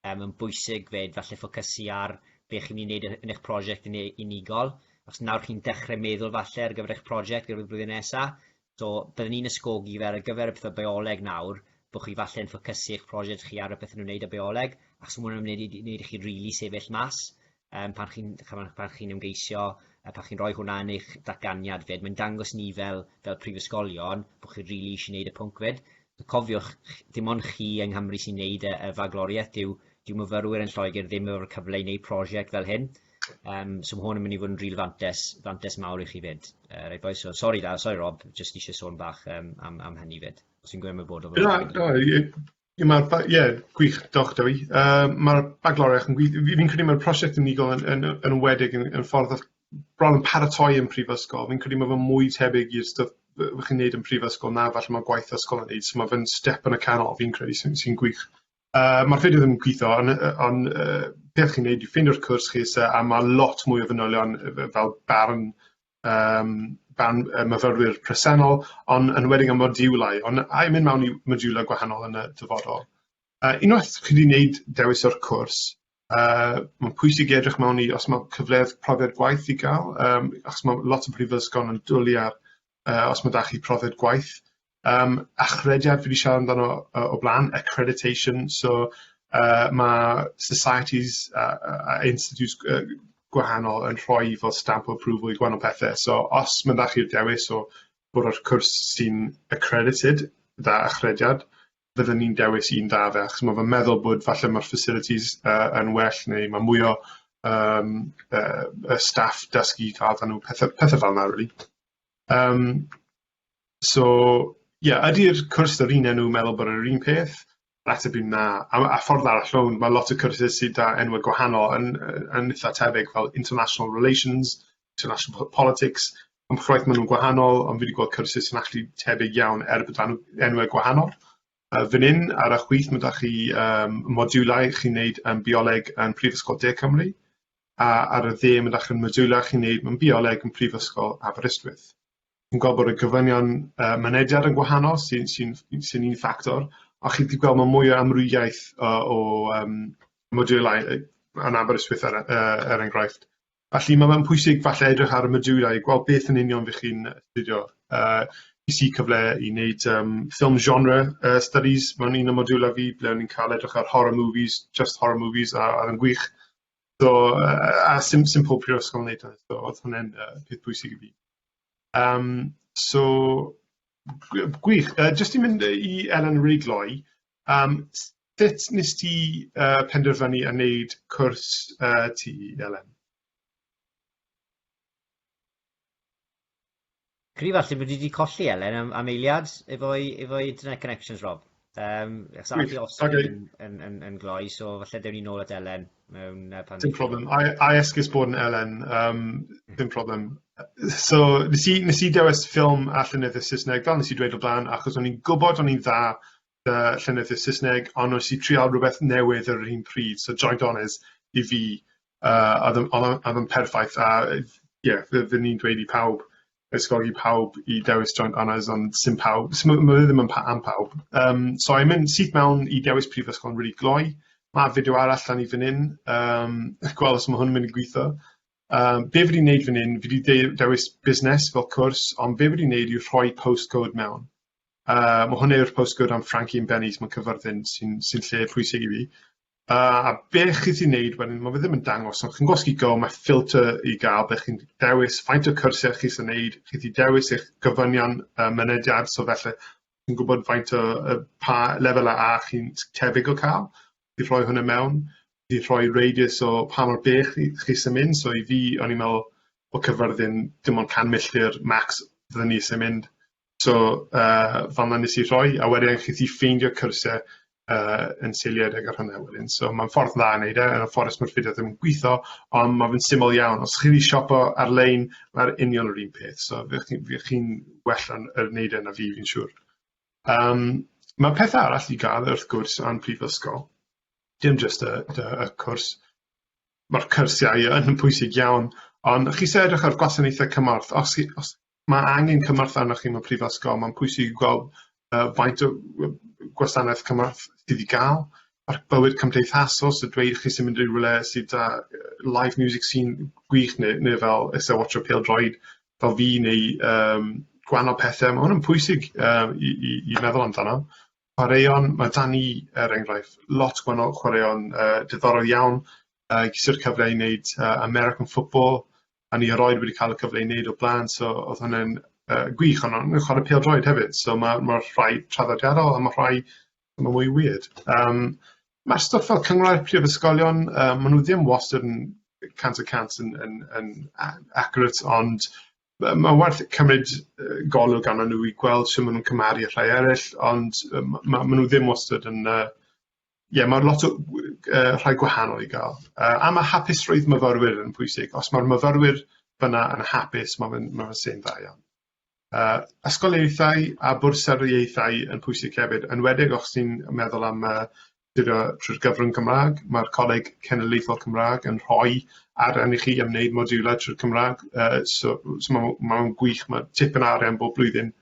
yn bwysig fyd falle ffocysu ar be chi'n mynd i wneud yn eich prosiect yn unigol. Os nawr chi'n dechrau meddwl falle ar gyfer eich prosiect gyfer y blwyddyn nesaf, so byddwn ni'n ysgogi fe ar gyfer y pethau bioleg nawr, bod chi falle yn ffocysu eich prosiect chi ar y pethau nhw'n wneud â bioleg, achos mae hwnna'n wneud i chi rili really sefyll mas pan chi ymgeisio, pan chi'n rhoi hwnna yn eich datganiad fyd. Mae'n dangos ni fel prifysgolion bod chi rili really eisiau gwneud y pwnc fyd. So cofiwch, dim ond chi yng Nghymru sy'n gwneud y fagloriaeth, dyw myfyrwyr yn Lloegr ddim efo'r cyfle i wneud prosiect fel hyn. So mae hwn yn mynd i fod yn ril fantes mawr i chi fyd. Right boys, so sorry da, sorry Rob, just eisiau sôn bach am hynny fyd. Os ti'n gwybod bod o. Na, na, mae'r, ie, gwych, diolch Dewi. Mae'r bagloriaeth yn gwych. Fi'n credu mae'r prosiect unigol yn enwedig yn ffordd o bron yn paratoi yn prifysgol. Fi'n credu mae fe'n mwy tebyg i'r stwff chi'n neud yn prifysgol na falle mae gwaith ysgol yn neud. So mae fe'n step yn y canol, fi'n credu, sy gwych. Mae'r fideo ddim yn gweithio, ond on, beth chi'n neud yw ffeindio'r cwrs chi eisiau, a mae lot mwy o fanylion fel barn myfyrwyr presennol, ond yn enwedig am modiwlau, ond a i mynd mewn i modiwlau gwahanol yn y dyfodol. Unwaith chi wedi gwneud dewis o'r cwrs, mae'n pwysig i edrych mewn i os mae cyfleoedd profiad gwaith i gael, achos mae lot o brifysgol yn dwlu ar os mae da chi profiad gwaith. Achrediad fi wedi siarad amdano o blaen, accreditation, so mae societies a institutes gwahanol yn rhoi fel stamp o approval i gwahanol pethau. So os mae da chi'r dewis o bod o'r cwrs sy'n accredited, da achrediad, fyddwn ni'n dewis un da fe, achos mae fe'n meddwl bod falle mae'r facilities yn well neu mae mwy o staff dysgu i cael dan nhw, pethau fel yna, really. So, ie, yeah, ydy'r cwrs yr un enw meddwl bod yr un peth? Yr ateb yw na. A ffordd arall rownd, mae lot o cwrsau sydd â enwau gwahanol yn eitha tebyg fel International Relations, International Politics, ond chwaith maen nhw'n gwahanol, ond fi wedi gweld cwrsau sy'n actually tebyg iawn er bod nhw enwau gwahanol. Fan hyn, ar y chwith, mae da chi modiwlau chi'n neud yn bioleg yn Prifysgol De Cymru, a ar y dde mae da chi'n modiwlau chi'n neud mewn bioleg yn Prifysgol Aberystwyth. Chi'n gweld bod y gofynion mynediad yn gwahanol, sy un ffactor, a chi wedi gweld mae mwy o amrywiaeth o modiwlau yn Aberystwyth er enghraifft. Felly mae fe'n pwysig falle edrych ar y modiwlau i gweld beth yn union fych chi'n astudio. Ges i cyfle i wneud film genre studies mewn un o modiwlau fi, ble o'n i'n cael edrych ar horror movies, just horror movies, a oedd yn gwych. So, a sim pob prifysgol yn wneud hynny, so oedd hwnna'n peth pwysig i fi. So, gwych. Just i mynd i Elen Rigloi, sut nes ti penderfynu a wneud cwrs ti, Elen? Credu falle bod i wedi colli Elen am eiliad efo'i internet connections, Rob. Achos arall i osod okay. yn gloi, so falle dewn ni nôl at Elen mewn pan... Dim problem. I esgus bod yn Elen, dim problem. So, nes i dewis ffilm a llenyddiaeth Saesneg, fel nes i dweud o blaen, achos o'n i'n gwybod o'n i'n dda llenyddiaeth Saesneg, ond nes i trial rhywbeth newydd ar yr un pryd, so joint honours i fi, oedd yn perffaith, a ie, yeah, fy ni'n dweud i pawb, ysgogi pawb i dewis joint honours, ond sim pawb, mae ddim yn am pawb. So i'n mynd syth mewn i dewis prifysgol yn really gloi. Mae fideo arall lan i fan hyn, gweld os mae hwn yn mynd i gweithio. Be fi wedi wneud fan hyn, fi wedi dewis busnes fel cwrs, ond be fi wedi wneud yw rhoi postcode mewn. Mae hwnna yw'r postcode am Frankie and Benny's mewn Cyfyrddin sy'n sy lle pwysig i fi. A be chi 'di wneud wedyn, mae fe ddim yn dangos, ond chi'n gwasgu go, mae filter i gael be chi'n dewis, faint o cyrsiau chi sy'n wneud, chi 'di dewis eich gofynion mynediad, so felly chi'n gwybod faint o pa lefel A chi'n tebyg o cael, chi rhoi hwnna mewn, chi rhoi radius o pa mor bell chi sy'n mynd, so i fi, o'n i'n meddwl o Cyfyrddin dim ond 100 milltir max fydden ni sy'n mynd. So fel 'na nes i rhoi, a wedyn chi 'di ffeindio cyrsiau yn seiliedig ar hynny wedyn. So mae'n ffordd dda i wneud e, yn ffordd mae'r fideo ddim yn gweithio, ond mae fe'n syml iawn. Os chi wedi siopo ar-lein, mae'r union yr un peth. So fe chi'n chi well yn wneud e na fi, fi'n siŵr. Mae pethau arall i gael wrth gwrs am prifysgol. Dim jyst y cwrs. Mae'r cyrsiau yn pwysig iawn, ond chi eisiau edrych ar gwasanaethau cymorth. Os mae angen cymorth arnoch chi mewn prifysgol, mae'n pwysig i gweld faint o gwasanaeth cymorth sydd i gael. Mae'r bywyd cymdeithasol, so dweud chi sy'n mynd i rywle sydd â live music scene gwych neu fel eisiau watcho pêl-droed fel fi neu gwahanol pethau. Mae hwn yn pwysig i meddwl amdano. Chwaraeon, mae 'da ni, er enghraifft, lot gwahanol chwaraeon diddorol iawn. Ges i'r cyfle i wneud American football, a ni erioed wedi cael y cyfle i wneud o blaen, so oedd hwnna'n gwych, ond o'n chwarae pêl-droed hefyd, so mae rhai traddodiadol a mae rhai mae mwy weird. Mae'r stwff fel cynghrair prifysgolion, maen nhw ddim wastad yn 100% yn accurate, ond mae werth cymryd golwg arnyn nhw i gweld sut maen nhw'n cymharu â rhai eraill, ond ma nhw ddim wastad yn... Ie, mae lot o rhai gwahanol i gael. A mae hapusrwydd myfyrwyr yn pwysig. Os mae'r myfyrwyr fyna yn hapus, mae fe'n ma sy'n dda iawn. Ysgoliaethau a bwrsariaethau yn pwysig hefyd, enwedig os ti'n meddwl am trwy'r gyfrwng Cymraeg. Mae'r Coleg Cenedlaethol Cymraeg yn rhoi arian i chi am wneud modiwlau trwy'r Cymraeg. So mae'n ma gwych, mae tipyn arian bob blwyddyn.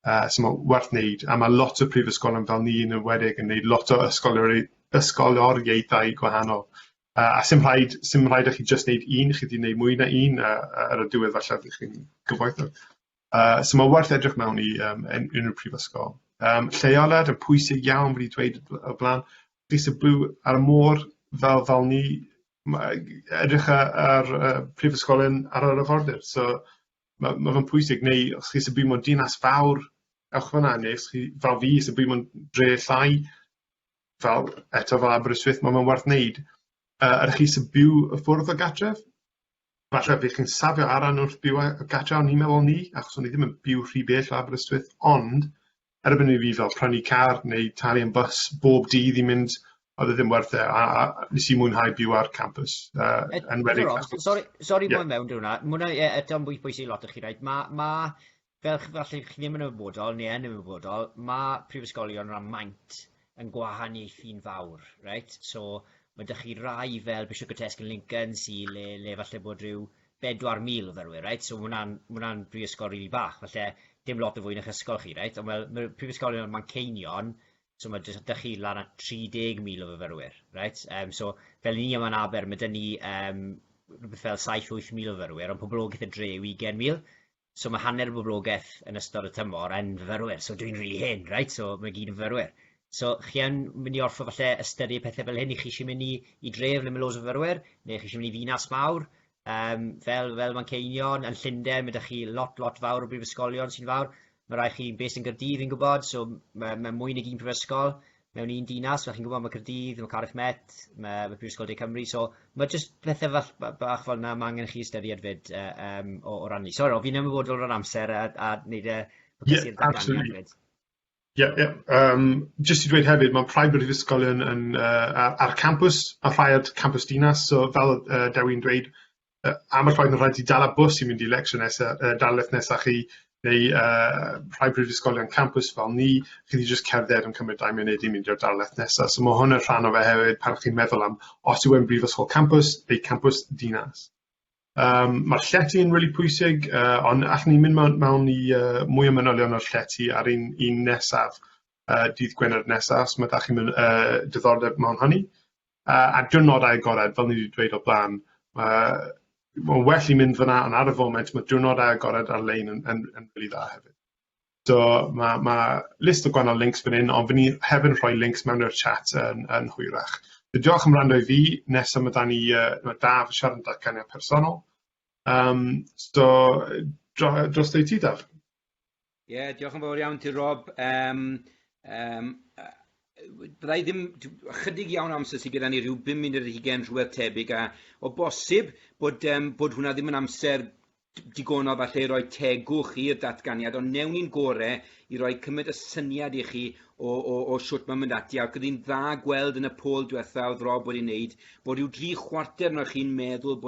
So mae'n werth wneud. A mae lot o prifysgolion fel ni yn enwedig yn wneud lot o ysgoloriaethau gwahanol. A sim rhaid i chi jyst wneud un, chi wedi wneud mwy na un, ar y diwedd falle fydd chi'n gyfoethog. So mae'n werth edrych mewn i unrhyw prifysgol. Lleoliad yn pwysig iawn, wedi dweud o blaen. Chi sy'n byw ar y môr fel ni, edrych ar prifysgolion ar yr arfordir. So mae fe'n pwysig. Neu os chi sy'n byw mewn dinas fawr, ewch fyna. Neu os chi, fel fi, sy'n byw mewn dre llai, fel eto fel Aberystwyth, mae'n werth wneud. Ydych chi sy'n byw y ffwrdd o gatref? Falle fydd chi'n safio arian wrth byw o gartre, o'n i'n meddwl ni, achos o'n i ddim yn byw rhy bell o Aberystwyth, ond erbyn i fi fel prynu car neu talu am bus bob dydd i mynd, oedd e ddim werth e, a nes i mwynhau byw ar campus. Enwedig achos... Sorry, sorry yeah. Mewn hwnna. Mae hwnna eto'n bwy bwysig lot i chi, right? Ma, fel falle chi ddim yn ymwybodol, neu yn ymwybodol, mae prifysgolion ran maint yn gwahaniaethu'n fawr, right? So, mae 'da chi rai fel Bishop Gotesque yn Lincoln sy'n le falle bod rhyw 4,000 o fyfyrwyr, right? So, mae hwnna'n brifysgol rili bach, falle dim lot o fwy na'ch ysgol chi, right? Ond mae prifysgolion Manceinion, so mae 'da chi lan at 30,000 o fyfyrwyr, right? So, fel ni yma'n Aber, mae 'da ni rhywbeth fel 7-8,000 o fyfyrwyr, ond poblogaeth y dre yw 20,000. So mae hanner y boblogaeth yn ystod y tymor yn fyfyrwyr, so dwi'n rili hyn, right? So mae gyd yn fyfyrwyr. So chi yn mynd i orfod falle ystyried pethau fel hyn, i chi eisiau mynd i dref le mae loads o fyfyrwyr, neu chi eisiau mynd i ddinas mawr, fel Manceinion, yn Llundain, mae 'da chi lot, lot fawr o brifysgolion sy'n fawr. Mae rai chi based yn Gaerdydd, fi'n gwybod, so mae mwy nag un prifysgol mewn un dinas, fel chi'n gwybod, mae Caerdydd, mae Cardiff Met, mae Prifysgol De Cymru, so mae jyst pethau bach fel yna mae angen chi ystyried fyd o ran ni. Sorry, o fi'n ymwybodol o'r amser a wneud y yeah, absolutely. Fyd. Ie, ie. Jyst i dweud hefyd, mae rhai brifysgolion yn, ar, ar campws, a rhai ar campws dinas, so fel Dewi'n dweud, am y ffaith mae'n rhaid i dal y bws i mynd i lecture nesaf, darlith nesaf chi, neu rhai brifysgolion campws fel ni, chi wedi just cerdded yn cymryd 2 munud i mynd i'r darlith nesaf. So mae hwn yn rhan o fe hefyd pan chi'n meddwl am os yw e'n brifysgol campws neu campws dinas. Mae'r llety yn really pwysig, ond allwn ni mynd mewn i mwy o manylion o'r llety ar un nesaf, dydd Gwener nesaf, os mae da chi'n diddordeb mewn hynny. A diwrnodau agored, fel ni wedi dweud o'r blaen, mae'n well i mynd fyna, ond ar y foment mae diwrnodau agored ar-lein yn really dda hefyd. So mae list o gwahanol links fan hyn, ond fy ni hefyd yn rhoi links mewn i'r chat yn hwyrach. So diolch am wrando i fi, nesaf mae da ni mae Daf yn siarad am datganiad personol. So dros i ti, Daf. Ie, yeah, diolch yn fawr iawn ti, Rob. Byddai ddim, chydig iawn amser sydd gyda ni, rhyw 5 munud ar hugain, rhywbeth tebyg, a o bosib bod hwnna ddim yn amser digonol falle i roi tegwch i'r datganiad, ond newn ni'n gore i roi cymaint o syniad i chi o shwt mae'n mynd ati, ac oedd hi'n dda gweld yn y pôl diwetha oedd Rob wedi wneud, bod rhyw 3/4 ohonoch chi'n meddwl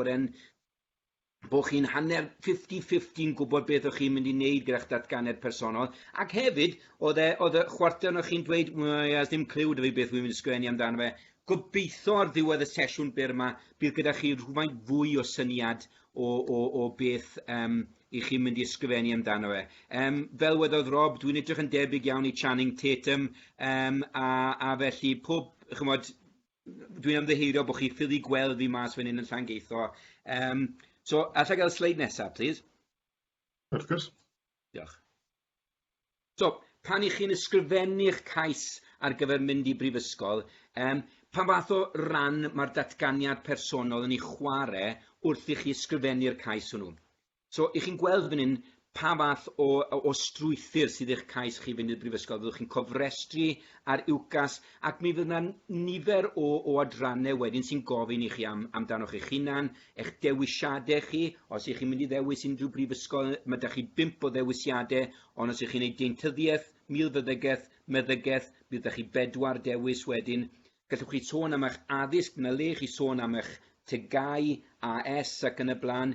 bod chi'n hanner 50-50 yn gwybod beth o'ch chi'n mynd i wneud gyda'ch datganiad personol, ac hefyd oedd y chwarter ohonoch chi'n dweud, well, ia, ddim cliw 'da fi beth wy'n mynd i sgrifennu amdano fe. Gobeithio ar ddiwedd y sesiwn byr yma bydd gyda chi rhywfaint fwy o syniad o beth i chi'n mynd i ysgrifennu amdano fe. Fel wedodd Rob, dwi'n edrych yn debyg iawn i Channing Tatum, a felly pob, chymod, dwi'n ymddiheurio bod chi ffili gweld fi mas fan hyn yn Llangeitho. So, allai gael sleid nesaf, please? Wrth gwrs. Diolch. So, pan i chi'n ysgrifennu'ch cais ar gyfer mynd i brifysgol, pa fath o ran mae'r datganiad personol yn ei chwarae wrth i chi ysgrifennu'r cais hwnnw? So, i chi'n gweld fan hyn pa fath o strwythur sydd eich cais chi fynd i'r brifysgol. Fyddwch chi'n cofrestru ar UCAS, ac mi fydd yna nifer o adrannau wedyn sy'n gofyn i chi amdanoch eich hunan, eich dewisiadau chi. Os ych chi'n mynd i ddewis unrhyw brifysgol, mae 'da chi 5 o ddewisiadau, ond os ych chi'n gwneud deintyddiaeth, milfeddygaeth, meddygaeth, bydd 'da chi 4 dewis wedyn. Gallwch chi sôn am eich addysg, bydd 'na le i chi sôn am eich TGAU, AS ac yn y blaen.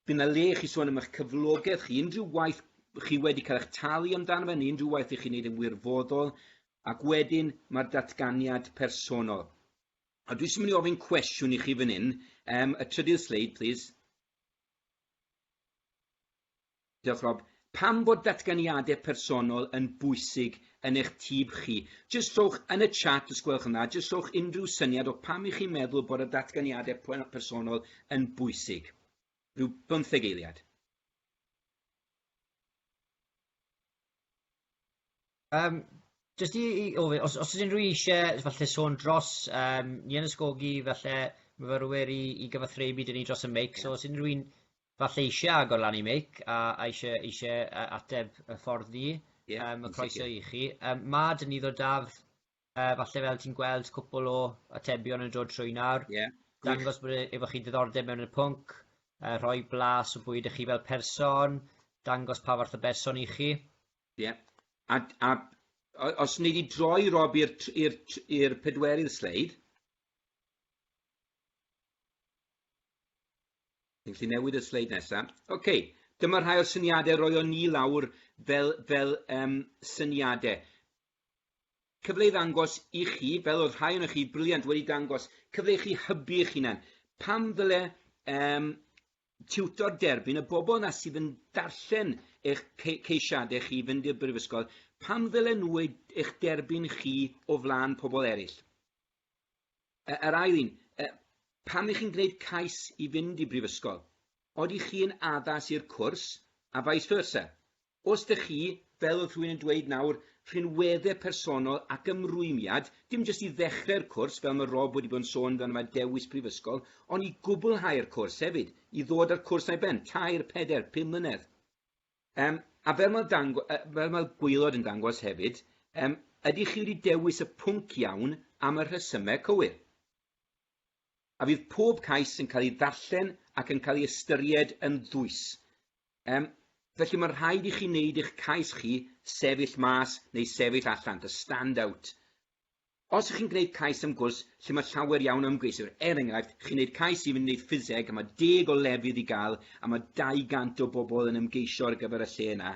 Bydd 'na le i chi sôn am eich cyflogaeth chi, unrhyw waith chi wedi cael eich talu amdano fe, neu unrhyw waith i chi'n neud yn wirfoddol, ac wedyn mae'r datganiad personol. A dwi jyst mynd i ofyn cwestiwn i chi fan hyn. Y trydydd sleid, please. Diolch, Rob. Pam bod datganiadau personol yn bwysig yn eich tîb chi? Jyst rhowch yn y chat, os gwelwch yn dda, jyst rhowch unrhyw syniad o pam i chi'n meddwl bod y datganiadau personol yn bwysig. Rhyw 15 eiliad. Jyst i ofyn, os oes unrhyw eisiau falle sôn dros, ni yn ysgogi falle myfyrwyr i gyfathrebu dyn ni dros y meic, so os unrhyw un falle eisiau agor lan i meic a eisiau ateb y ffordd ni, mae croeso i chi. Mae dyn ni ddod Daf, falle fel ti'n gweld cwpl o atebion yn dod trwy nawr. Dangos bod efo chi diddordeb mewn y pwnc, rhoi blas o bwyd i chi fel person, dangos pa fath o berson i chi. Ie. A os ni wedi droi, Rob, i'r pedwerydd sleid, ni'n gallu newid y sleid nesaf. OK, dyma rhai o'r syniadau roion ni lawr fel syniadau. Cyfle i ddangos i chi, fel oedd rhai ohonoch chi brilliant wedi dangos, cyfle i chi hybu eich hunan. Pam ddyle tiwtor derbyn y bobl yna sydd yn darllen eich ceisiadau chi fynd i'r brifysgol, pam ddylen nhw eich derbyn chi o flaen pobl eraill? Yr ail un, pam ych chi'n gwneud cais i fynd i brifysgol? Ydych chi'n addas i'r cwrs a vice versa? Os ydych chi, fel oedd rhywun yn dweud nawr, rhinweddau personol ac ymrwymiad, dim jyst i ddechrau'r cwrs, fel mae Rob wedi bod yn sôn amdano fe dewis prifysgol, ond i gwblhau'r cwrs hefyd, i ddod â'r cwrs na'i ben, 3, 4, 5 mlynedd. A fel mae'r gwaelod yn dangos hefyd, ydych chi wedi dewis y pwnc iawn am y rhesymau cywir? A fydd pob cais yn cael ei ddarllen ac yn cael ei ystyried yn ddwys. Felly mae'n rhaid i chi wneud eich cais chi sefyll mas neu sefyll allan, to stand out. Os ych chi'n gwneud cais am gwrs lle mae llawer iawn o ymgeiswyr, er enghraifft, chi'n gwneud cais i fynd i wneud ffiseg a mae deg o lefydd i gael a mae 200 o bobl yn ymgeisio ar gyfer y lle yna,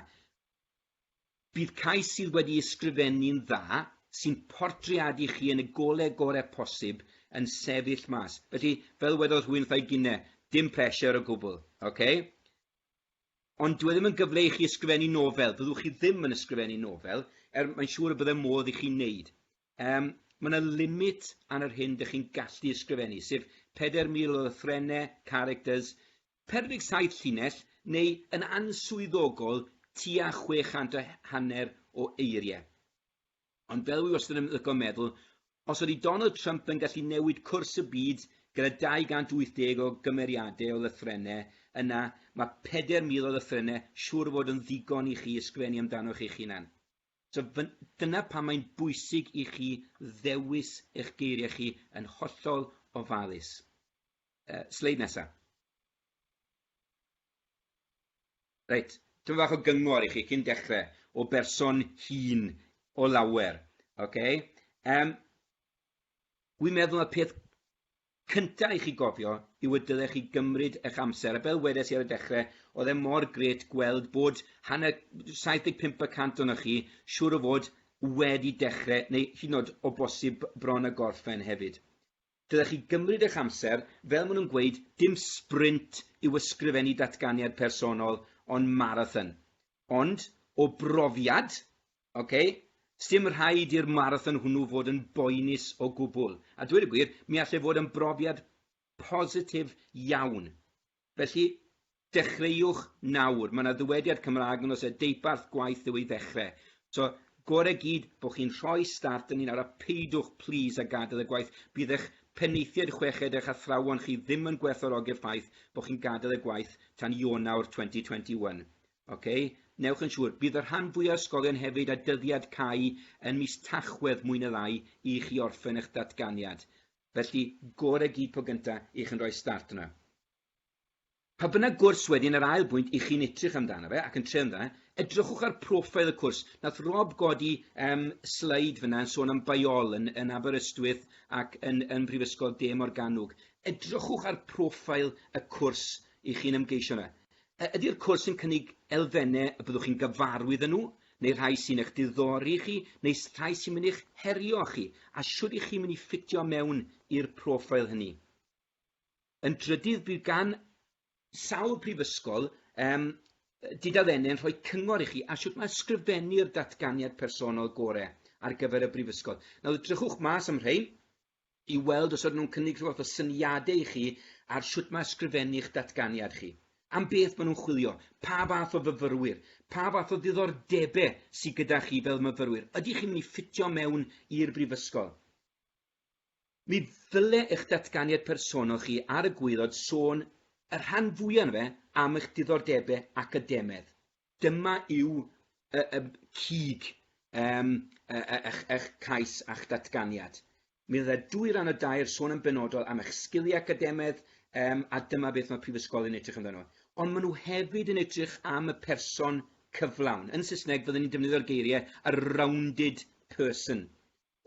bydd cais sydd wedi ysgrifennu'n dda, sy'n portreadu chi yn y golau gorau posib, yn sefyll mas. Felly, fel wedodd rhywun wrtha i gynne, dim pressure o gwbl, okay? Ond dyw e ddim yn gyfle i chi ysgrifennu nofel. Fyddwch chi ddim yn ysgrifennu nofel, er mae'n siŵr y bydde modd i chi wneud. Um, mae yna limit ar yr hyn dych chi'n gallu ysgrifennu, sef 4,000 o lythrennau, characters, 47 llinell, neu yn answyddogol tua 600 o hanner o eiriau. Ond fel wi wastad yn lico meddwl, os ydy Donald Trump yn gallu newid cwrs y byd gyda 280 o gymeriadau o lythrennau, yna mae 4,000 o lythrennau siŵr o fod yn ddigon i chi ysgrifennu amdano chi'ch hunan. So dyna pam mae'n bwysig i chi ddewis eich geiriau chi yn hollol ofalus. Sleid nesaf. Reit, dyma fach o gyngor i chi cyn dechrau, o berson hŷn o lawer. Okay? Wi'n meddwl y peth cyntaf i chi gofio yw y dylech chi gymryd eich amser. A fel wedes i ar y dechrau, oedd e mor grêt gweld bod hanner 75 y cant ohonoch chi siŵr o fod wedi dechrau, neu hyd yn oed o bosib bron a gorffen hefyd. Dylech chi gymryd eich amser, fel maen nhw'n gweud, dim sprint yw ysgrifennu datganiad personol, ond marathon. Ond, o brofiad, ok, sdim rhaid i'r marathon hwnnw fod yn boenus o gwbl. A dweud y gwir, mi allai fod yn brofiad positif iawn. Felly, dechreuwch nawr. Mae yna ddywediad Cymraeg yn oes e, deuparth gwaith yw ei ddechrau. So, gorau gyd bod chi'n rhoi start yn ni nawr a peidwch, please, a gadael y gwaith. Bydd eich penaethiaid chweched eich athrawon chi ddim yn gwerthfawrogi'r ffaith bod chi'n gadael y gwaith tan Ionawr 2021. Okay? Newch yn siŵr, bydd y rhan fwyaf o ysgolion hefyd â dyddiad cau yn mis Tachwedd mwy neu lai i chi orffen eich datganiad. Felly, gorau gyd po gyntaf i chi'n rhoi start yna. Pa bynnag gwrs wedyn yr ail bwynt i chi'n edrych amdano fe ac yn trio amdano, edrychwch ar profile y cwrs. Nath Rob godi um, sleid fyna yn sôn am Biol yn, yn Aberystwyth ac yn, yn Prifysgol De Morgannwg. Edrychwch ar profile y cwrs i chi'n ymgeisio yna. Ydy'r cwrs yn cynnig elfennau y byddwch chi'n gyfarwydd â nhw, neu rhai sy'n eich diddori chi, neu rhai sy'n mynd i'ch herio chi, a shwd i chi'n mynd i ffitio mewn i'r profile hynny. Yn drydydd, bydd gan sawl prifysgol um, dudalennau yn rhoi cyngor i chi ar sut mae ysgrifennu'r datganiad personol gorau ar gyfer y brifysgol. Nawr, drychwch mas am rhai i weld os ydyn nhw'n cynnig rhyw fath o syniadau i chi ar sut mae ysgrifennu'ch datganiad chi. Am beth maen nhw'n chwilio, pa fath o fyfyrwyr, pa fath o ddiddordebau sydd gyda chi fel myfyrwyr. Ydych chi'n mynd i ffitio mewn i'r brifysgol? Mi ddyle eich datganiad personol chi ar y gwaelod sôn y rhan fwyaf yno fe am eich diddordebau academaidd. Dyma yw y, y cig um, eich, eich cais a'ch datganiad. Mi fydde dwy ran o dair sôn yn benodol am eich sgiliau academaidd um, a dyma beth mae prifysgolion yn edrych amdano. Ond maen nhw hefyd yn edrych am y person cyflawn. Yn Saesneg fyddwn ni'n defnyddio'r geiriau a rounded person.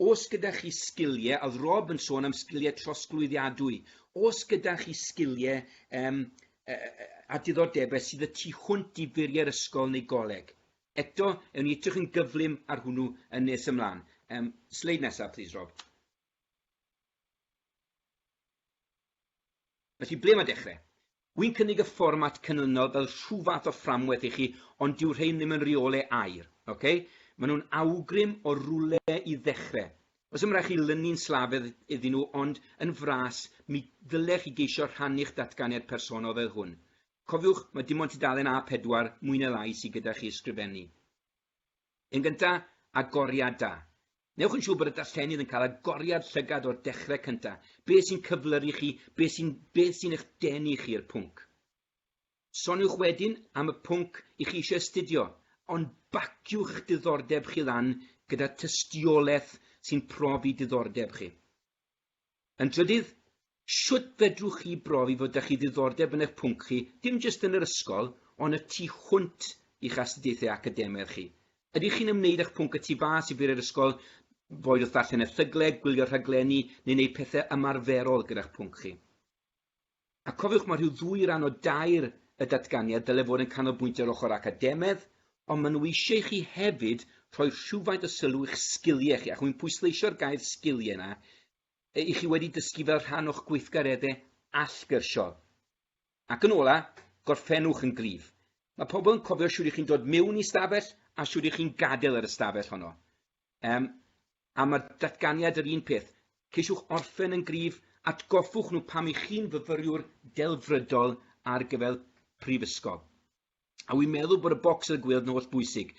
Os gyda chi sgiliau, a oedd Rob yn sôn am sgiliau trosglwyddiadwy, os gyda chi sgiliau um, a diddordebau sydd y tu hwnt i furiau'r ysgol neu goleg. Eto, ewn ni edrych yn gyflym ar hwnnw yn nes ymlaen. Um, sleid nesaf, please, Rob. Felly, ble mae dechrau? Wy'n cynnig y fformat canlynol fel rhyw fath o fframwaith i chi, ond dyw rhein ddim yn reolau aur, ok? Maen nhw'n awgrym o rywle i ddechrau. Oes dim rhaid chi lynu'n slafedd iddyn nhw, ond yn fras, mi ddylech chi geisio rhannu'ch datganiad personol fel hwn. Cofiwch, mae dim ond tudalen A4 mwy neu lai sydd gyda chi ysgrifennu. Yn gyntaf, agoriad da. Newch yn siŵr bod y darllenydd yn cael agoriad llygad o'r dechrau cyntaf. Be sy'n cyflyru chi, be sy'n beth sy'n eich denu chi i'r pwnc. Soniwch wedyn am y pwnc i chi eisiau astudio, ond baciwch eich diddordeb chi lan gyda tystiolaeth sy'n profi diddordeb chi. Yn drydydd, shwt fedrwch chi brofi fod 'da chi ddiddordeb yn eich pwnc chi, dim jyst yn yr ysgol, ond y tu hwnt i'ch astudiaethau academaidd chi. Ydych chi'n ymwneud â'ch pwnc y tu fas i furiau'r ysgol, boed wrth ddarllen erthyglau, gwylio rhaglenni neu wneud pethau ymarferol gyda'ch pwnc chi? A cofiwch, mae rhyw ddwy ran o dair y datganiad dyle fod yn canolbwyntio ar ochr academaidd, ond maen nhw eisiau i chi hefyd rhoi rhywfaint o sylw i'ch sgiliau chi, ac wy'n pwysleisio'r gair sgiliau yna, i chi wedi dysgu fel rhan o'ch gweithgareddau allgyrsiol. Ac yn ola, gorffennwch yn gryf. Mae pobl yn cofio shwd i chi'n dod mewn i stafell a shwd i chi'n gadael yr ystafell honno. Um, a mae'r datganiad yr un peth. Ceisiwch orffen yn gryf, atgoffwch nhw pam i chi'n fyfyriwr delfrydol ar gyfer prifysgol. A wy'n meddwl bod y bocs ar y gwyllt yn holl bwysig.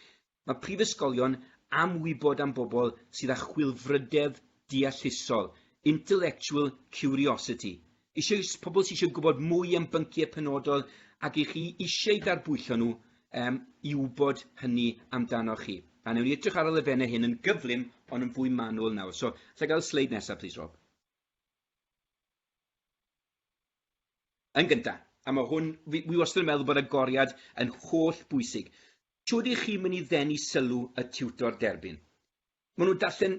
Mae prifysgolion am wybod am bobl sydd â chwilfrydedd deallusol, intellectual curiosity. Eisiau pobl sydd eisiau gwybod mwy am bynciau penodol ac i chi eisiau darbwyllo nhw um, i wybod hynny amdanoch chi. A newn ni edrych ar y lefennau hyn yn gyflym ond yn fwy manwl nawr. So, allai gael y sleid nesaf, please, Rob? Yn gyntaf, a mae hwn, fi, fi wastad yn meddwl bod agoriad yn holl bwysig. Shwd i chi'n mynd i ddenu sylw y tiwtor derbyn? Maen nhw'n darllen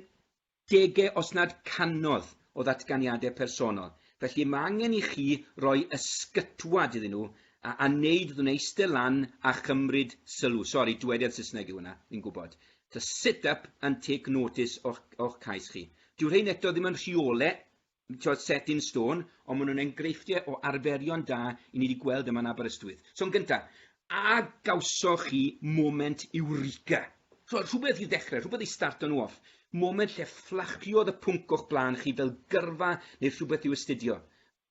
degau os nad cannoedd o ddatganiadau personol, felly mae angen i chi roi ysgytwad iddyn nhw a, a neud iddyn nhw eistedd lan a chymryd sylw. Sori, dywediad Saesneg yw hwnna, fi'n gwybod. To sit up and take notice o'ch, o'ch cais chi. Dyw rhain eto ddim yn rheolau t'wod, set in stone, ond maen nhw'n enghreifftiau o arferion da i ni wedi gweld yma yn Aberystwyth. So yn gyntaf, a gawsoch chi moment eureka? So, rhywbeth i ddechrau, rhywbeth i starto nhw off. Moment lle fflachiodd y pwnc o'ch blaen chi fel gyrfa neu rhywbeth i'w astudio.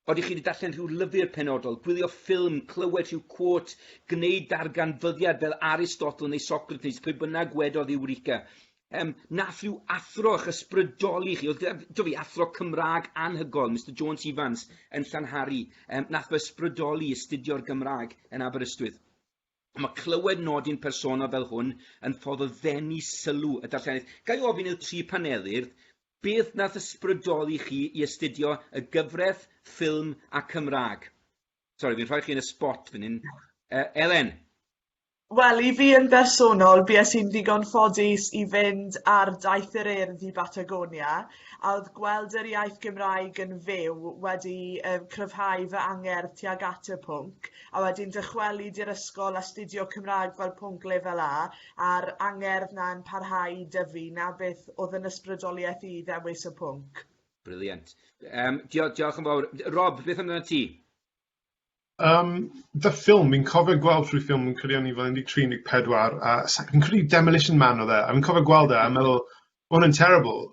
Oeddech chi wedi darllen rhyw lyfr penodol, gwylio ffilm, clywed rhyw quote, gwneud darganfyddiad fel Aristotle neu Socrates, pwy bynnag wedodd eureka. Um, nath rhyw athro eich ysbrydoli chi, oedd gyda fi athro Cymraeg anhygol, Mr Jones Evans yn Llanhari, um, nath fy ysbrydoli astudio'r Gymraeg yn Aberystwyth. Mae clywed nodyn personol fel hwn yn ffordd o ddenu sylw y darllenydd. Ga i ofyn i'r tri panelydd, beth nath ysbrydoli chi i astudio y gyfraith, ffilm a Cymraeg? Sorry, fi'n rhoi chi yn y spot fan hyn. Uh, Elen? Wel, i fi yn bersonol, bues i'n ddigon ffodus i fynd ar daith yr Urdd i Batagonia, a oedd gweld yr iaith Gymraeg yn fyw wedi um, cryfhau fy angerdd tuag at y pwnc, a wedyn dychwelyd i'r ysgol astudio Cymraeg fel pwnc lefel A, a'r angerdd na'n parhau i dyfu, na beth oedd yn ysbrydoliaeth i ddewis y pwnc. Brilliant. Um, diolch, diolch yn fawr. Rob, beth amdano ti? Um, the ffilm, fi'n cofio gweld trwy ffilm, fi'n credu o'n i fel 13, 14, a fi'n credu Demolition Man oedd e, a fi'n cofio gweld e, a meddwl, ma hwn yn terrible.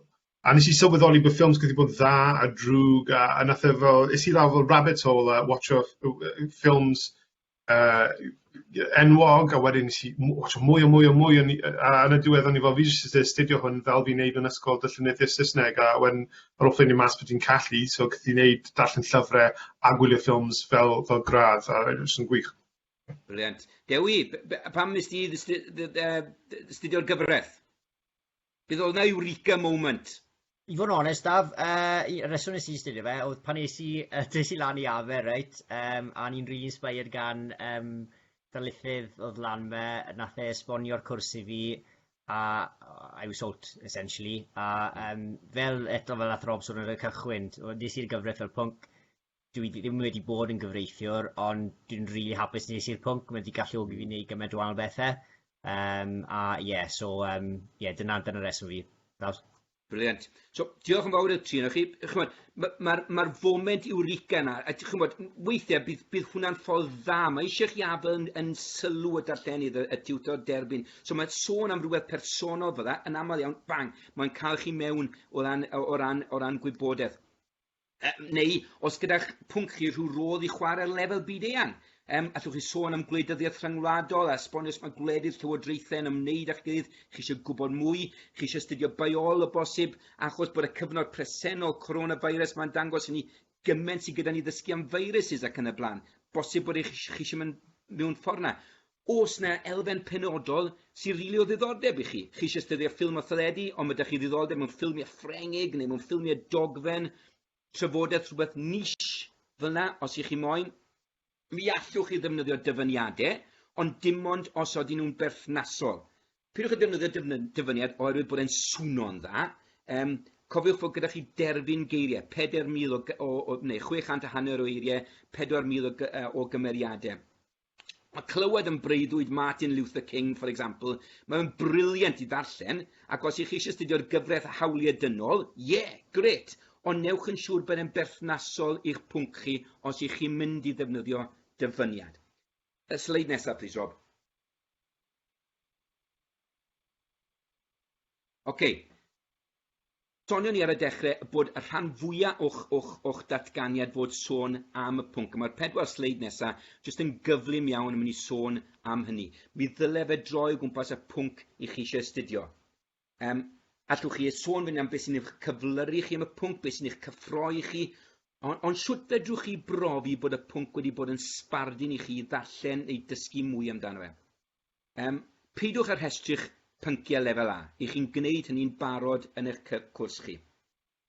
A nes i sylweddoli bod ffilms gallu bod dda a drwg, a, a nath e fel, es i lawr fel rabbit hole a watcho ffilms uh, enwog, a wedyn nes i watcho mwy a mwy a mwy, a yn y diwedd o'n i fel, fi jyst eisiau astudio hwn fel fi'n neud yn ysgol darllenyddiaeth Saesneg, a wedyn ar ôl ffeindio mas bod ti'n callu, so gallu neud darllen llyfrau a gwylio ffilms fel, fel gradd, a jyst yn gwych. Brilliant. Dewi, pam nes ti astudio'r gyfraith? Bydd oedd na eureka moment? I fod yn onest, Daf, uh, reswm nes i astudio fe, oedd pan es i, uh, des i lan i Aber, reit, um, a ni'n really inspired gan um, darlithydd oedd lan me, nath e esbonio'r cwrs i fi, a I was sold, essentially. A um, fel, eto fel ath Rob sôn ar y cychwyn, nes i'r gyfraith fel pwnc, dwi ddim wedi bod yn gyfreithiwr, ond dwi'n rili really hapus nes i'r pwnc, mae wedi galluogi fi wneud gymaint o wahanol bethau. Um, a ie, yeah, so um, yeah, dyna, dyna reswm fi. That Brilliant. So, diolch yn fawr i'r tri ohonoch chi. Ch'mod, mae'r ma, ma foment eureka yna, a ch'mod, weithiau bydd, bydd hwnna'n ffordd dda. Mae eisiau chi afael yn, yn sylw y darllenydd, y, y tiwtor derbyn. So mae'n sôn am rhywbeth personol fydda, yn aml iawn, bang, mae'n cael chi mewn o ran, o ran, o ran gwybodaeth. Neu os gyda'ch pwnc chi rhyw rodd i chwarae ar lefel byd-eang. Um, allwch chi sôn am gwleidyddiaeth rhyngwladol a esbonio sut mae gwledydd llywodraethau yn ymwneud â'ch gilydd, chi eisiau gwybod mwy, chi eisiau astudio bioleg o bosib, achos bod y cyfnod presennol coronavirus mae'n dangos i ni gymaint sydd gyda ni ddysgu am viruses ac yn y blaen. Bosib bod eich, chi eisiau mynd mewn ffordd na. Oes 'na elfen penodol sy'n rili o ddiddordeb i chi? Chi eisiau astudio ffilm a theledu, ond mae 'da chi ddiddordeb mewn ffilmiau Ffrengig neu mewn ffilmiau dogfen, trafodaeth rhywbeth niche fel 'na, os ych chi moyn. Mi allwch chi ddefnyddio dyfyniadau, ond dim ond os ydyn nhw'n berthnasol. Peidiwch â defnyddio dyfyniad oherwydd bod e'n swno'n dda. Um, cofiwch fod gyda chi derfyn geiriau, 4,000 o, o, o, neu 600 a hanner o eiriau, 4,000 o, o gymeriadau. Mae clywed yn breuddwyd Martin Luther King, for example, mae'n briliant i ddarllen, ac os ych chi eisiau astudio'r gyfraith a hawliau dynol, ie, yeah, gret, ond newch yn siŵr bod e'n berthnasol i'ch pwnc chi os ych chi'n mynd i ddefnyddio dyfyniad. Y sleid nesaf, please, Rob. Oce. Okay. Sonion ni ar y dechrau bod y rhan fwyaf o'ch, o'ch, o'ch datganiad fod sôn am y pwnc. Mae'r pedwar sleid nesaf jyst yn gyflym iawn yn mynd i sôn am hynny. Mi ddyle fe droi o gwmpas y pwnc i chi eisiau astudio. Um, allwch chi sôn fan am beth sy'n eich cyflyru chi am y pwnc, beth sy'n eich cyffroi chi, ond, ond sut fedrwch chi brofi bod y pwnc wedi bod yn sbardun i chi ddarllen neu dysgu mwy amdano fe? Um, peidiwch â rhestru'ch pynciau lefel A. I chi'n gwneud hynny'n barod yn eich cwrs chi.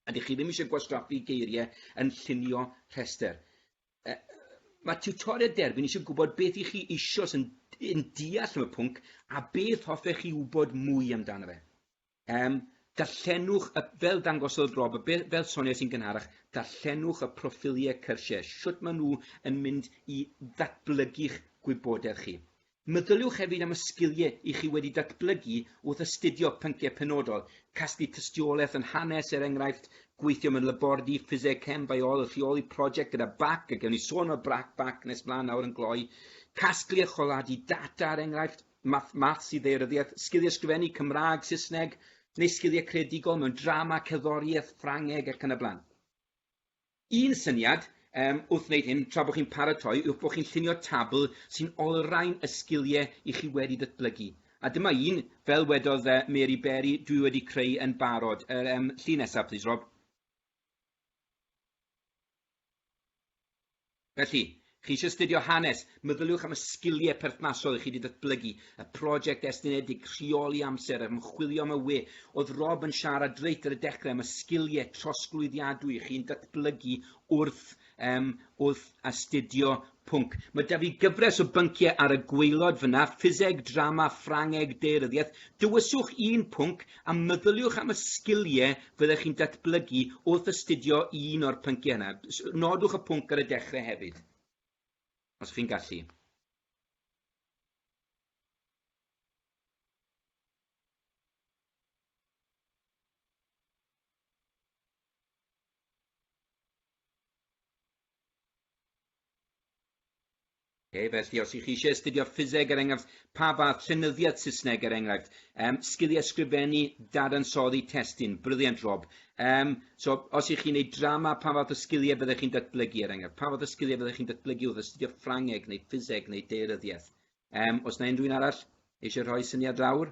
A dych chi ddim eisiau gwastraffu geiriau yn llunio rhestr. Uh, mae tiwtoriaid derbyn eisiau gwybod beth i chi eisoes yn, yn deall am y pwnc a beth hoffech chi wybod mwy amdano fe. Um, darllenwch, y, fel dangosodd Rob, fel soniais i'n gynharach, darllenwch y proffiliau cyrsiau, sut maen nhw yn mynd i ddatblygu'ch gwybodaeth chi. Meddyliwch hefyd am y sgiliau i chi wedi datblygu wrth astudio pynciau penodol, casglu tystiolaeth yn hanes, er enghraifft, gweithio mewn labordy, ffiseg, chem, bioleg, rheoli prosiect gyda BAC, a gewn ni sôn am y BRAC BAC nes mlaen nawr yn gloi, casglu a choladu data, er enghraifft, math, maths i ddaearyddiaeth, sgiliau ysgrifennu Cymraeg, Saesneg, neu sgiliau creadigol mewn drama, cerddoriaeth, Ffrangeg ac yn y blaen. Un syniad um, wrth wneud hyn, tra bod chi'n paratoi, yw bod chi'n llunio tabl sy'n olrhain y sgiliau i chi wedi datblygu. A dyma un, fel wedodd Mary Berry, dwi wedi creu yn barod. Yr um, llun nesaf, please, Rob. Felly, chi eisiau astudio hanes, meddyliwch am y sgiliau perthnasol i chi wedi datblygu, y prosiect estynedig, rheoli amser, ymchwilio am y we. Oedd Rob yn siarad reit ar y dechrau am y sgiliau trosglwyddiadwy chi'n datblygu wrth, um, wrth astudio pwnc. Mae 'da fi gyfres o bynciau ar y gwaelod fyna, ffiseg, drama, Ffrangeg, daearyddiaeth. Dewiswch un pwnc a meddyliwch am y sgiliau fyddech chi'n datblygu wrth astudio un o'r pynciau yna. Nodwch y pwnc ar y dechrau hefyd, os chi'n gallu. Okay, felly, os ych chi eisiau astudio ffiseg, er enghraifft, pa fath llenyddiaeth Saesneg, er enghraifft, um, sgiliau ysgrifennu, dadansoddi testun, brilliant Rob. Um, so, os ych chi'n gwneud drama, pa fath o sgiliau byddech chi'n datblygu, er enghraifft, pa fath o sgiliau byddech chi'n datblygu wrth astudio Ffrangeg neu ffiseg neu daearyddiaeth. Um, os na unrhyw un arall eisiau rhoi syniad lawr?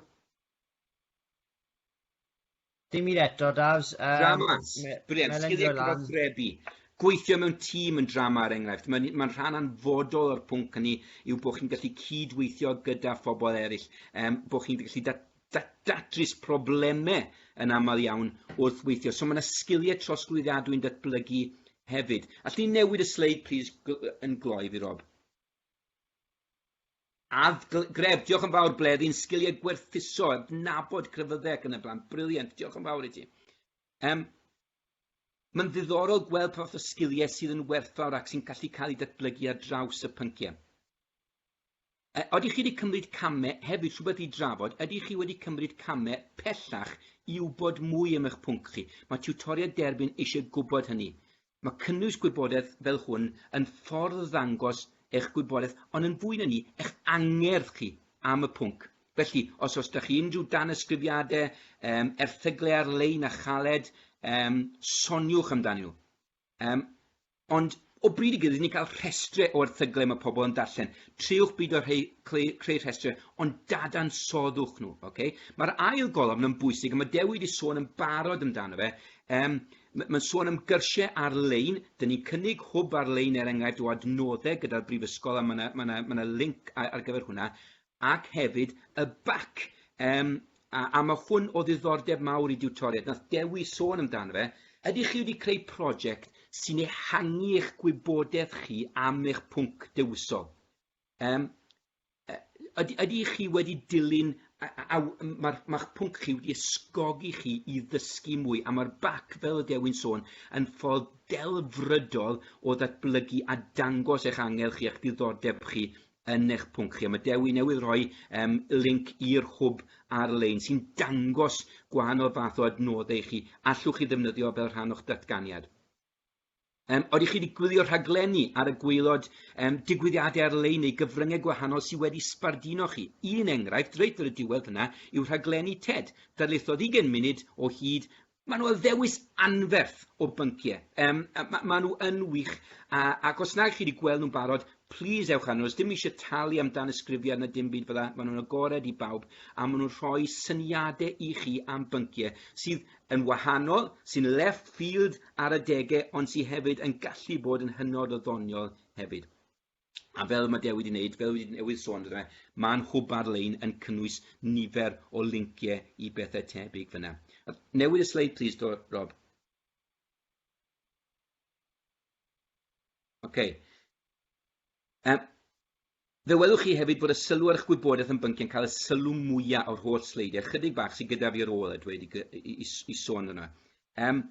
Dim un eto, Davs. Um, Dramas. Brilliant. Sgiliau cyfathrebu. Gweithio mewn tîm yn drama, er enghraifft. Mae'n mae rhan anfodol o'r pwnc hynny yw bod chi'n gallu cydweithio gyda phobl eraill, um, bod chi'n gallu dat, dat, datrys problemau yn aml iawn wrth weithio. So mae yna sgiliau trosglwyddiadwy'n datblygu hefyd. Allwn ni newid y sleid, please, yn gloi fi, Rob? Ad Gref, diolch yn fawr Bleddyn, sgiliau gwerthuso, adnabod crefyddau ac yn y blaen. Brilliant, diolch yn fawr i ti. Um, Mae'n ddiddorol gweld pa fath o sgiliau sydd yn werthfawr ac sy'n gallu cael eu datblygu ar draws y pynciau. E, ydych chi wedi cymryd camau, hefyd rhywbeth i drafod, ydych chi wedi cymryd camau pellach i wybod mwy am eich pwnc chi? Mae tiwtoriaid derbyn eisiau gwybod hynny. Mae cynnwys gwybodaeth fel hwn yn ffordd o ddangos eich gwybodaeth, ond yn fwy na 'ny, eich angerdd chi am y pwnc. Felly, os oes 'da chi unrhyw danysgrifiadau, um, erthyglau ar-lein a chaled, um, soniwch amdanyn nhw. Um, ond o bryd i gilydd, ni'n cael rhestrau o erthyglau mae pobl yn darllen. Triwch beidio rhei, creu, creu rhestrau, ond dadansoddwch nhw. Okay? Mae'r ail golofn yn bwysig, a mae Dewi wedi sôn yn barod amdano fe. Um, Mae'n sôn am gyrsiau ar-lein. Dyn ni'n cynnig hwb ar-lein er enghraifft o adnoddau gyda'r brifysgol a mae yna ma ma ma link ar gyfer hwnna. Ac hefyd y bac. Um, a, a mae hwn o ddiddordeb mawr i diwtoriaid. Nath Dewi sôn amdano fe. Ydych chi wedi creu prosiect sy'n ehangu eich gwybodaeth chi am eich pwnc dewisol? Um, Ydy, ydy chi wedi dilyn, a, a, mae'r ma pwnc chi wedi ysgogi chi i ddysgu mwy, a mae'r bac, fel y Dewi'n sôn, yn ffordd delfrydol o ddatblygu a dangos eich angel chi, eich diddordeb chi yn eich pwnc chi. A mae Dewi newydd rhoi um, link i'r hwb ar-lein sy'n dangos gwahanol fath o adnoddau i chi allwch chi ddefnyddio fel rhan o'ch datganiad. Um, oeddech chi wedi gwylio rhaglenni ar y gwaelod um, digwyddiadau ar-lein neu gyfryngau gwahanol sydd wedi sbarduno chi? Un enghraifft, reit ar y diwedd yna, yw rhaglenni TED. Darlithoedd 20 munud o hyd. Maen nhw ddewis anferth o bynciau. Um, ma, ma nhw yn wych, a, ac os nag chi wedi gweld nhw'n barod, Plîs ewch arnyn nhw, does dim eisiau talu am danysgrifiad na dim byd fel 'na, maen nhw'n agored i bawb a maen nhw'n rhoi syniadau i chi am bynciau sydd yn wahanol, sy'n left field ar adegau ond sydd hefyd yn gallu bod yn hynod o ddoniol hefyd. A fel mae Dewi wedi wneud, fel wedi newydd sôn amdano fe, mae'n hwb ar-lein yn cynnwys nifer o linciau i bethau tebyg fyna. Newid y sleid, please, do, Rob. Oce. Um, fe welwch chi hefyd bod y sylw ar eich gwybodaeth yn bynciau'n cael y sylw mwyaf o'r holl sleidiau. Chydig bach sydd gyda fi ar ôl a dweud i, i, i, i sôn yna. Um,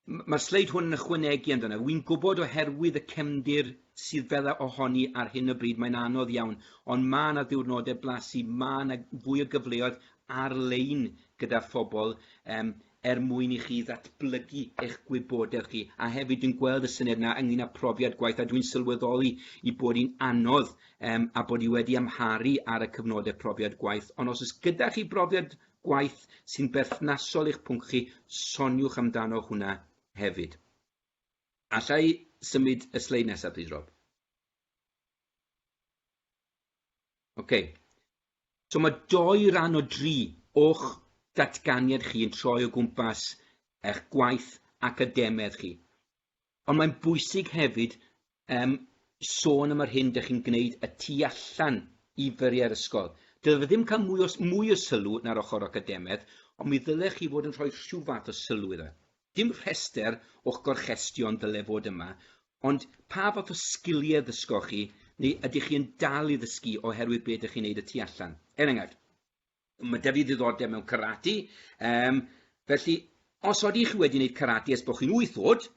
Mae'r sleid hwn yn ychwanegu amdano. Wy'n gwybod oherwydd y cefndir sydd fel ohoni ar hyn o bryd, mae'n anodd iawn, ond mae yna ddiwrnodau blasu, mae yna fwy o gyfleoedd ar-lein gyda phobl um, er mwyn i chi ddatblygu eich gwybodaeth chi. A hefyd dwi'n gweld y syniad yna ynglyn â profiad gwaith a dwi'n sylweddoli i bod hi'n anodd um, a bod hi wedi amharu ar y cyfnodau profiad gwaith. Ond os oes gyda chi brofiad gwaith sy'n berthnasol i'ch pwnc chi, soniwch amdano hwnna hefyd. Alla i symud y sleid nesaf, please, Rob? OK. So mae doi ran o dri o'ch datganiad chi yn troi o gwmpas eich gwaith academaidd chi. Ond mae'n bwysig hefyd um, sôn am yr hyn dych chi'n gwneud y tu allan i furiau'r ysgol. Dyle fe ddim cael mwy o, mwy o sylw na'r ochr academaidd, ond mi ddylech chi fod yn rhoi rhyw fath o sylw iddo. Dim rhestr o'ch gorchestion dyle fod yma, ond pa fath o sgiliau ddysgoch chi, neu ydych chi yn dal i ddysgu oherwydd beth ydych chi'n neud y tu allan? Er enghraifft, mae 'da fi ddiddordeb mewn karate, um, felly os ydych chi wedi gwneud karate ers bod chi'n 8 oed,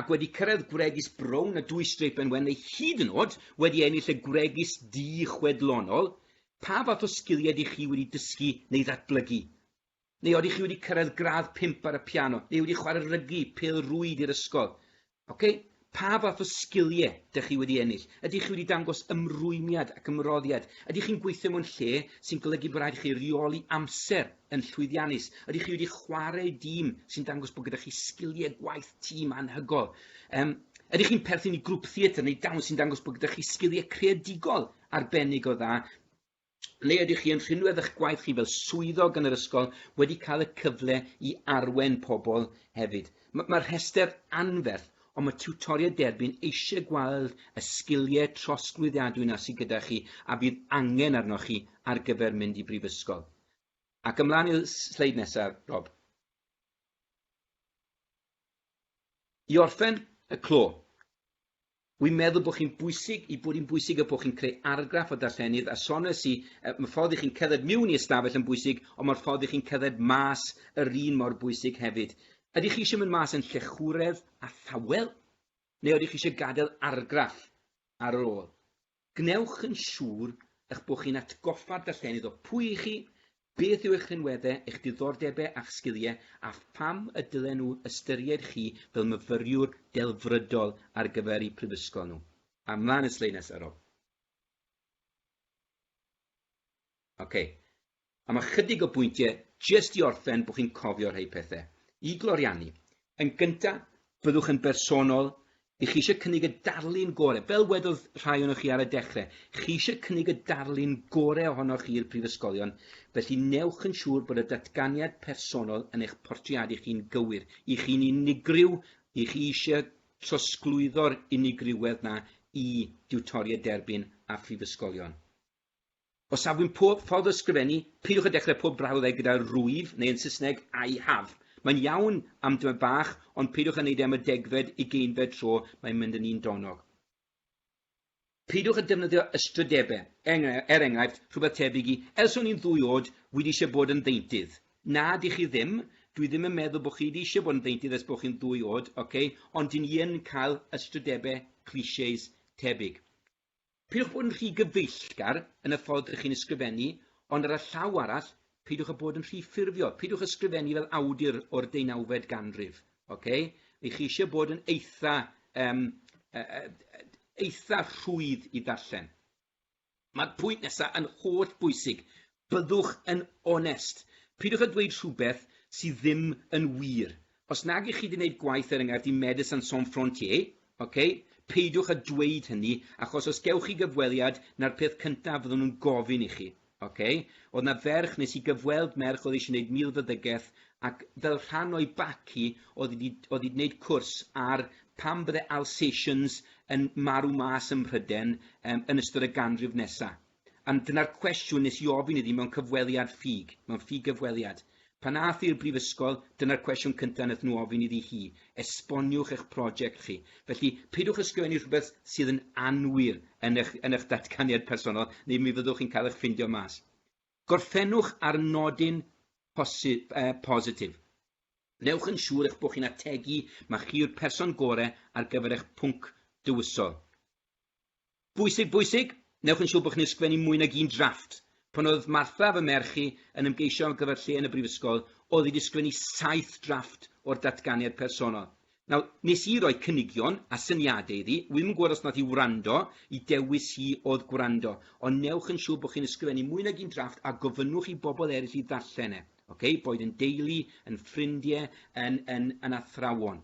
ac wedi cyrraedd gwregys brown a dwy streipen wen neu hyd yn oed wedi ennill y gwregys du chwedlonol, pa fath o sgiliau ydych chi wedi dysgu neu ddatblygu? Neu oeddech chi wedi cyrraedd gradd 5 ar y piano, neu wedi chwarae rygbi, pêl rwyd i'r ysgol. Ok? Pa fath o sgiliau dych chi wedi ennill? Ydych chi wedi dangos ymrwymiad ac ymroddiad? Ydych chi'n gweithio mewn lle sy'n golygu bod rhaid i chi reoli amser yn llwyddiannus? Ydych chi wedi chwarae dîm sy'n dangos bod gyda chi sgiliau gwaith tîm anhygol? Um, ydych chi'n perthyn i grŵp theatr neu dawns sy'n dangos bod gyda chi sgiliau creadigol arbennig o dda? Neu ydych chi yn rhinwedd eich gwaith chi fel swyddog yn yr ysgol wedi cael y cyfle i arwen pobl hefyd? Mae'r ma rhestr anferth, ond mae tiwtoriaid derbyn eisiau gweld y sgiliau trosglwyddiadwy yna sydd gyda chi a fydd angen arnoch chi ar gyfer mynd i brifysgol. Ac ymlaen i'r sleid nesaf, Rob. I orffen y clo. Wi'n meddwl bod chi'n bwysig, i bod hi'n bwysig y bod chi'n creu argraff o darllenydd, a sonais i, mae'r ffordd i chi'n cerdded miwn i ystafell yn bwysig, ond mae'r ffordd i chi'n cerdded mas yr un mor bwysig hefyd. Ydych chi eisiau mynd mas yn llechwredd a thawel, neu ydych chi eisiau gadael argraff ar yr ôl? Gwnewch yn siŵr eich bod chi'n atgoffa'r darllenydd o pwy i chi, beth yw eich rhinweddau, eich diddordebau a'ch sgiliau, a pham y dylen nhw ystyried chi fel myfyriwr delfrydol ar gyfer eu prifysgol nhw. A mlaen y sleid nesaf, Rob. Oce. A mae chydig o bwyntiau jyst i orffen bod chi'n cofio rhai pethau. I gloriannu. Yn gyntaf, byddwch yn bersonol. I chi eisiau cynnig y darlun gorau. Fel wedodd rhai ohonoch chi ar y dechrau, chi eisiau cynnig y darlun gorau ohonoch chi i'r prifysgolion, felly newch yn siŵr bod y datganiad personol yn eich portreadu chi'n gywir. I chi'n unigryw, i chi eisiau trosglwyddo'r unigriwedd 'na i diwtoriaid derbyn a phrifysgolion. O safbwynt pob ffordd o ysgrifennu, peidiwch â dechrau pob brawddeg gyda 'rwyf' neu yn Saesneg 'I have'. Mae'n iawn am dymed bach, ond peidiwch â wneud e am y degfed, ugeinfed tro, mae'n mynd yn un donog. Peidiwch â defnyddio ystrydebau, er enghraifft, rhywbeth tebyg i, ers o'n i'n ddwy oed, wi 'di eisiau bod yn ddeintydd. Na, di chi ddim. Dwi ddim yn meddwl bod chi wedi eisiau bod yn ddeintydd ers bod chi'n ddwy oed, okay? Ond dyn ni yn cael ystrydebau, clichés tebyg. Peidiwch bod yn rhy gyfeillgar yn y ffordd ydych chi'n ysgrifennu, ond ar y llaw arall, peidiwch â bod yn rhy ffurfiol. Peidiwch ysgrifennu fel awdur o'r deunawfed ganrif. Okay? Wy chi eisiau bod yn eitha, um, eitha rhwydd i ddarllen. Mae'r pwynt nesaf yn holl bwysig. Byddwch yn onest. Peidiwch â dweud rhywbeth sydd ddim yn wir. Os nag ych chi wedi gwneud gwaith er enghraifft i Médecins Sans Frontières, okay, peidiwch â dweud hynny, achos os gewch chi gyfweliad, na'r peth cyntaf fyddwn nhw'n gofyn i chi. Okay? Oedd na ferch, nes i gyfweld merch oedd eisiau gwneud milfeddygaeth, ac fel rhan o'i bac hi, oedd wedi, oedd wedi gwneud cwrs ar pam bydde Alsatians yn marw mas ym Mhryden yn ystod y ganrif nesaf. A dyna'r cwestiwn nes i ofyn iddi mewn cyfweliad ffug, mewn ffug gyfweliad. Pan ath i'r brifysgol, dyna'r cwestiwn cyntaf nath nhw ofyn iddi hi. Esboniwch eich prosiect chi. Felly, peidiwch ysgrifennu rhywbeth sydd yn anwir yn eich datganiad personol, neu mi fyddwch chi'n cael eich ffindio mas. Gorffennwch ar nodyn positif. Newch yn siŵr eich bod chi'n ategu mae chi yw'r person gorau ar gyfer eich pwnc dewisol. Bwysig, bwysig, newch yn siŵr bod chi'n ysgrifennu mwy nag un drafft. Pan oedd Martha, fy merch i, yn ymgeisio ar gyfer lle yn y brifysgol, oedd hi wedi ysgrifennu 7 drafft o'r datganiad personol. Nawr, nes i roi cynigion a syniadau iddi, wi ddim yn gwybod os nath hi wrando, i dewis hi oedd gwrando, ond newch yn siŵr bod chi'n ysgrifennu mwy nag un drafft a gofynnwch i bobl eraill i ddarllen e. Okay? Boed yn deulu, yn ffrindiau, yn athrawon.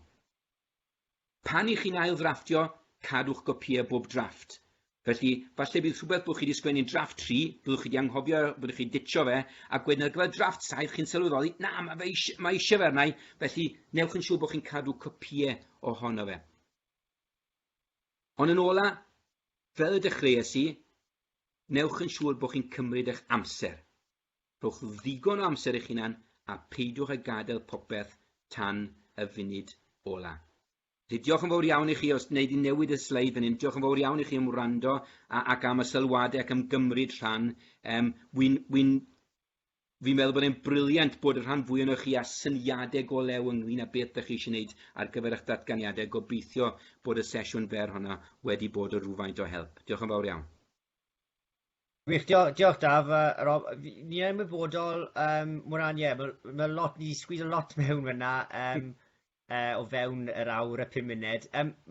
Pan i chi'n ail ddrafftio, cadwch gopïau bob drafft. Felly, falle bydd rhywbeth bod chi wedi sgwennu'n drafft 3, byddwch chi wedi anghofio, byddwch chi ditio fe, ac wedyn ar gyfer drafft 7 chi'n sylweddoli, na, mae, fe eisiau, mae eisiau fe arna i, felly newch yn siŵr bod chi'n cadw copïau ohono fe. Ond yn ola, fel y dechreuais i, newch yn siŵr bod chi'n cymryd eich amser. Rhowch ddigon o amser i'ch hunan a peidiwch â gadael popeth tan y funud ola. Felly diolch yn fawr iawn i chi os wneud i newid y sleid fan hyn. Diolch yn fawr iawn i chi am wrando ac am y sylwadau ac am gymryd rhan. Um, Wy'n wi fi'n meddwl bod e'n brilliant bod y rhan fwy ohonoch chi â syniadau go lew ynglyn â beth ydych chi eisiau gwneud ar gyfer eich datganiadau. Gobeithio bod y sesiwn fer hwnna wedi bod o rhywfaint o help. Diolch yn fawr iawn. Wych, diolch, diolch Daf. Rob, ni'n ymwybodol, mae hwnna'n, ie, mae ma lot, ni squeeze lot mewn fyna o fewn yr awr a 5 munud.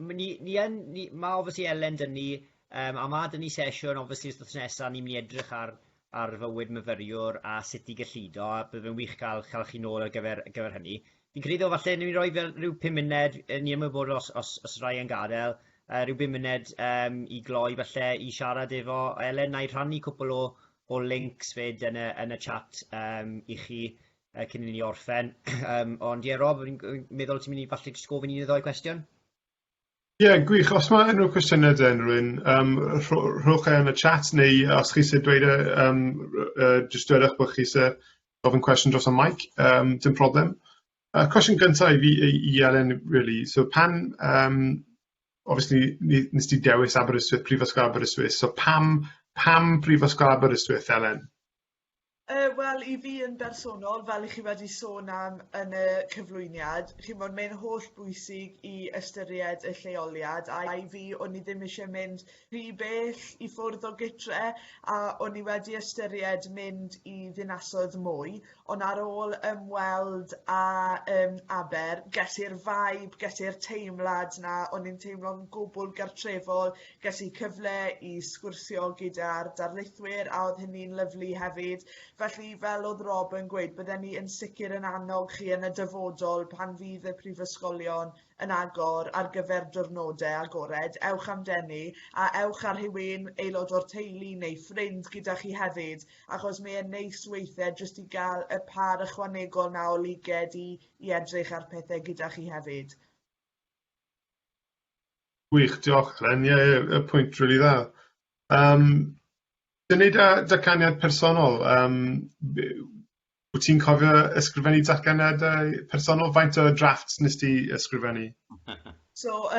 Ni, yn, ni, mae obviously Elen dyn ni, a mae dyn ni sesiwn, obviously, wythnos nesaf, ni'n mynd i edrych ar fywyd myfyriwr a sut i gyllido, a bydd yn wych cael chi nôl ar gyfer hynny. Fi'n credu o falle ni'n rhoi fel rhyw 5 munud, ni ymwybodol os rai yn gadael, rhyw 5 munud i gloi falle i siarad efo Elen na i rhannu cwpl o links fyd yn y chat i chi cyn i ni orffen. Ond ie, Rob, fi'n meddwl ti'n mynd i falle jyst gofyn un neu ddoi cwestiwn? Ie, yeah, gwych. Os mae unrhyw cwestiynau 'da unrhyw un, rhowch e yn y chat neu os chi eisiau dweud e, jyst dwedwch bod chi eisiau gofyn cwestiwn dros y mic, dim problem. Cwestiwn gyntaf i fi i Elen, really. So pan, obviously, nes ti dewis Aberystwyth, Prifysgol Aberystwyth, so pam Prifysgol Aberystwyth, Elen? Wel, i fi yn bersonol, fel i chi wedi sôn am yn y cyflwyniad, chi'mod, mae'n holl bwysig i ystyried y lleoliad, a i fi, o'n i ddim eisiau mynd rhy bell i ffwrdd o gytre, a o'n i wedi ystyried mynd i ddinasoedd mwy, ond ar ôl ymweld â Aber, ges i'r vibe, ges i'r teimlad 'na, o'n i'n teimlo'n gwbl gartrefol, ges i cyfle i sgwrsio gyda'r darlithwyr, a oedd hynny'n lyfli hefyd. Felly, fel oedd Rob yn gweud, bydden ni yn sicr yn annog chi yn y dyfodol pan fydd y prifysgolion yn agor ar gyfer diwrnodau agored, ewch amdani a ewch â rhywun, aelod o'r teulu neu ffrind gyda chi hefyd, achos mae e'n neis weithiau jyst i gael y par ychwanegol 'na o lyged i edrych ar pethau gyda chi hefyd. Gwych, diolch Elen. Ie, yeah, y pwynt really dda. Dyna datganiad personol, Wyt ti'n cofio ysgrifennu datganiadau personol? Faint o drafts nes ti ysgrifennu? So,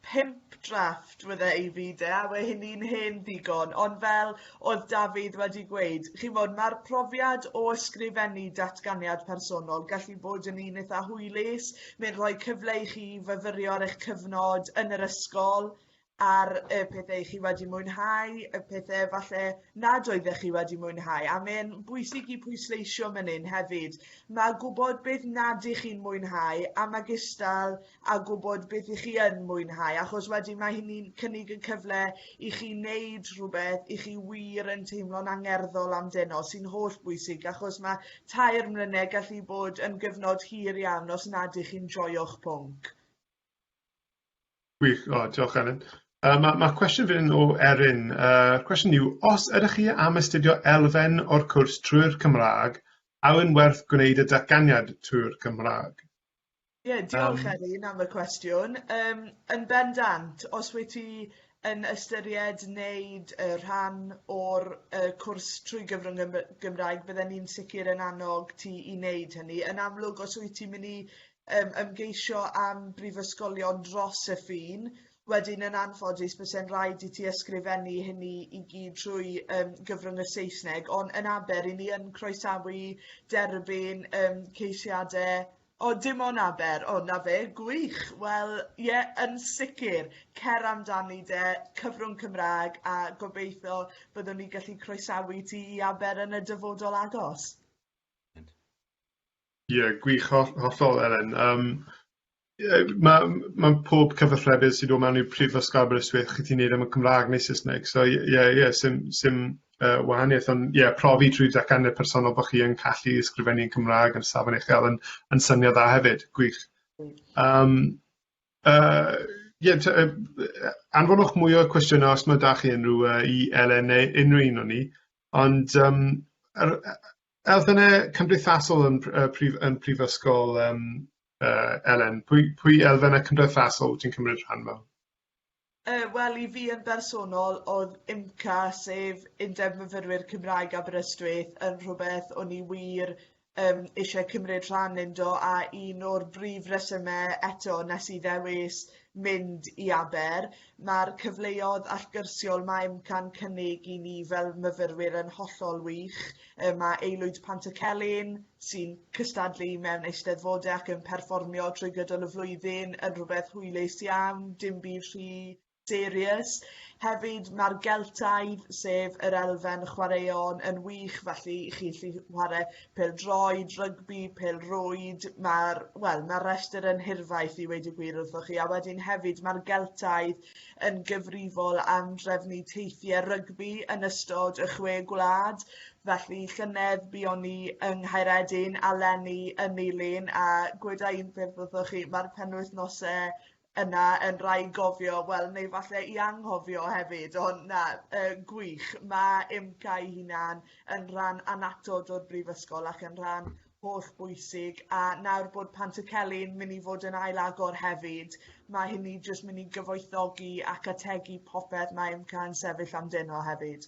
pump drafft fydde i fi de, a we hynny'n hen ddigon, ond fel oedd Dafydd wedi gweud, chi'mod, ma'r profiad o ysgrifennu datganiad personol gallu bod yn un eitha hwylus, mae'n rhoi cyfle i chi fyfyrio ar eich cyfnod yn yr ysgol, ar y pethau chi wedi mwynhau, y pethau falle nad oeddech chi wedi mwynhau. A mae'n bwysig i pwysleisio fan hyn hefyd, mae gwybod beth nad ych chi'n mwynhau am ogystal â gwybod beth ych chi yn mwynhau, achos wedyn mae hynny'n cynnig y cyfle i chi wneud rhywbeth i chi wir yn teimlo'n angerddol amdano, sy'n holl bwysig, achos mae 3 mlynedd gallu bod yn gyfnod hir iawn os nad ych chi'n joio'ch pwnc. Gwych, o, diolch, Elen. Mae cwestiwn fan hyn o Erin. Cwestiwn yw, os ydych chi am astudio elfen o'r cwrs trwy'r Cymraeg, a yw'n werth gwneud y datganiad trwy'r Cymraeg? Ie, yeah, diolch Erin am y cwestiwn. Yn bendant, os wyt ti yn ystyried wneud rhan o'r cwrs trwy gyfrwng y Gymraeg, bydden ni'n sicr yn annog ti i wneud hynny. Yn amlwg, os wyt ti'n mynd i ymgeisio am brifysgolion dros y ffin, wedyn yn anffodus byse'n rhaid i ti ysgrifennu hynny i gyd trwy gyfrwng y Saesneg, ond yn Aber i ni yn croesawu derbyn ceisiadau. O, dim ond Aber, o, na fe, gwych. Wel, ie, yeah, yn sicr, cer amdani de, cyfrwng Cymraeg, a gobeithio byddwn ni gallu croesawu ti i Aber yn y dyfodol agos. Ie, yeah, gwych, hollol, Elen. Mae pob cyfathrebydd sy'n dod mewn i'r Prifysgol Aberystwyth, chi ti'n neud am y Cymraeg neu Saesneg. So ie, yeah, sim wahaniaeth, ond ie, yeah, profi trwy datganiad personol bod chi yn gallu ysgrifennu yn Cymraeg yn safon uchel yn syniad dda hefyd. Gwych. Yeah, anfonwch mwy o cwestiynau os mae da chi unrhyw i Elen neu unrhyw un o'n ni. Ond elfennau cymdeithasol yn prifysgol, Elen, pwy elfennau cymdeithasol wyt ti'n cymryd rhan mewn? Wel, i fi yn bersonol, oedd UMCA, sef Undeb Myfyrwyr Cymraeg Aberystwyth, yn rhywbeth o'n i wir eisiau cymryd rhan ynddo, a un o'r brif resymau eto nes i ddewis mynd i Aber. Mae'r cyfleoedd allgyrsiol mae UMCA'n cynnig i ni fel myfyrwyr yn hollol wych. Mae Aelwyd Pantycelyn sy'n cystadlu mewn eisteddfodau ac yn perfformio trwy gydol y flwyddyn yn rhywbeth hwylus iawn, dim byd rhy serious. Hefyd mae'r Geltaidd, sef yr elfen chwaraeon, yn wych, felly chi gallu chwarae pêl-droed, rygbi, pêl-rwyd, mae'r wel, mae'r rhestr yn hirfaith i weud y gwir wrthoch chi. A wedyn hefyd mae'r Geltaidd yn gyfrifol am drefnu teithiau rygbi yn ystod y Chwe Gwlad. Felly llynedd buon ni yng Nghaeredin a leni yn Nulyn, a gweda un peth wrthoch chi, mae'r penwythnosau yna yn rhai gofio, wel, neu falle i anghofio hefyd, ond na, gwych. Mae UMCA ei hunan yn rhan annatod o'r brifysgol ac yn rhan holl bwysig, a nawr bod Pantycelyn mynd i fod yn ail-agor hefyd, mae hynny jyst mynd i gyfoethogi ac ategu popeth mae UMCA yn sefyll amdano hefyd.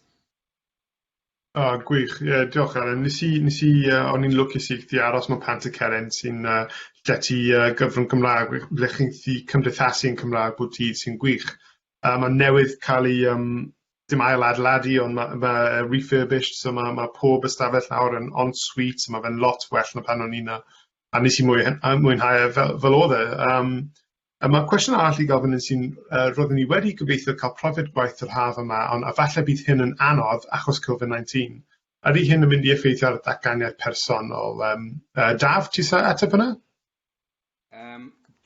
O, gwych. Ie, yeah, diolch, Elen. Nes i, o'n i'n lwcus i gallu aros mewn Pantycelyn sy'n llety gyfrwng Cymraeg, ble chi'n gallu cymdeithasu yn Cymraeg bob dydd, sy'n gwych. Mae newydd cael ei, dim ail adeiladu, ond ma refurbished, so ma pob ystafell nawr yn en-suite, so mae fe'n lot well na pan o'n i 'na. A nes i mwynhau e fel oedd e. A mae cwestiwn arall i gofyn yn sy'n, roeddwn i wedi gobeithio cael profiad gwaith yr haf yma, ond a falle bydd hyn yn anodd achos Covid-19. Ydy hyn yn mynd i effeithio ar ddatganiad personol? Daf, ti eisiau ateb hwnna?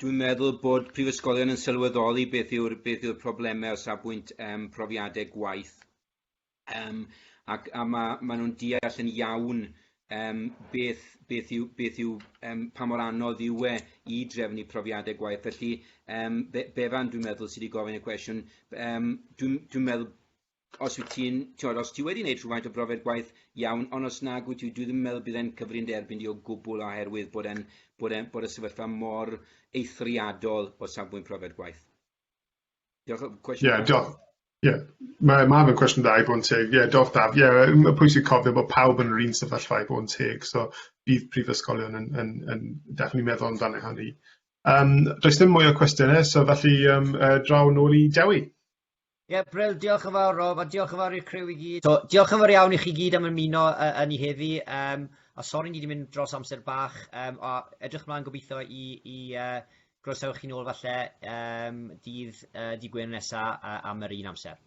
Dwi'n meddwl bod prifysgolion yn sylweddoli beth yw'r problemau o safbwynt profiadau gwaith. Ac a ma nhw'n deall yn iawn beth yw pa mor anodd yw e i drefnu profiadau gwaith. Felly, Befan, dwi'n meddwl, sydd wedi gofyn y cwestiwn. Dwi'n meddwl os wyt ti'n, ti'mod, os ti wedi gwneud rhywfaint o brofiad gwaith, iawn, ond os nag wyt ti, dwi ddim yn meddwl bydd e'n cyfri'n derbyn di o gwbl oherwydd bod y sefyllfa mor eithriadol o safbwynt profiad gwaith. Diolch. Cwestiwn? Ie, yeah, diolch. Ie, yeah. Mae fe'n cwestiwn da i bod yn teg. Ie, yeah, diolch Daf. Ie, yeah, mae pwysig cofio bod pawb yn yr un sefyllfa i bod yn teg, so bydd prifysgolion yn definitely meddwl amdano hynny. Does dim mwy o cwestiynau, so felly draw nôl i Dewi. Ie, yeah, Brill, diolch yn fawr Rob, a diolch yn fawr i'r criw i gyd. So, diolch yn fawr iawn i chi gyd am ymuno yn i heddi. A sori ni wedi mynd dros amser bach, a edrych mlaen gobeithio i groesawu chi nôl falle dydd Gwener nesaf am yr un amser.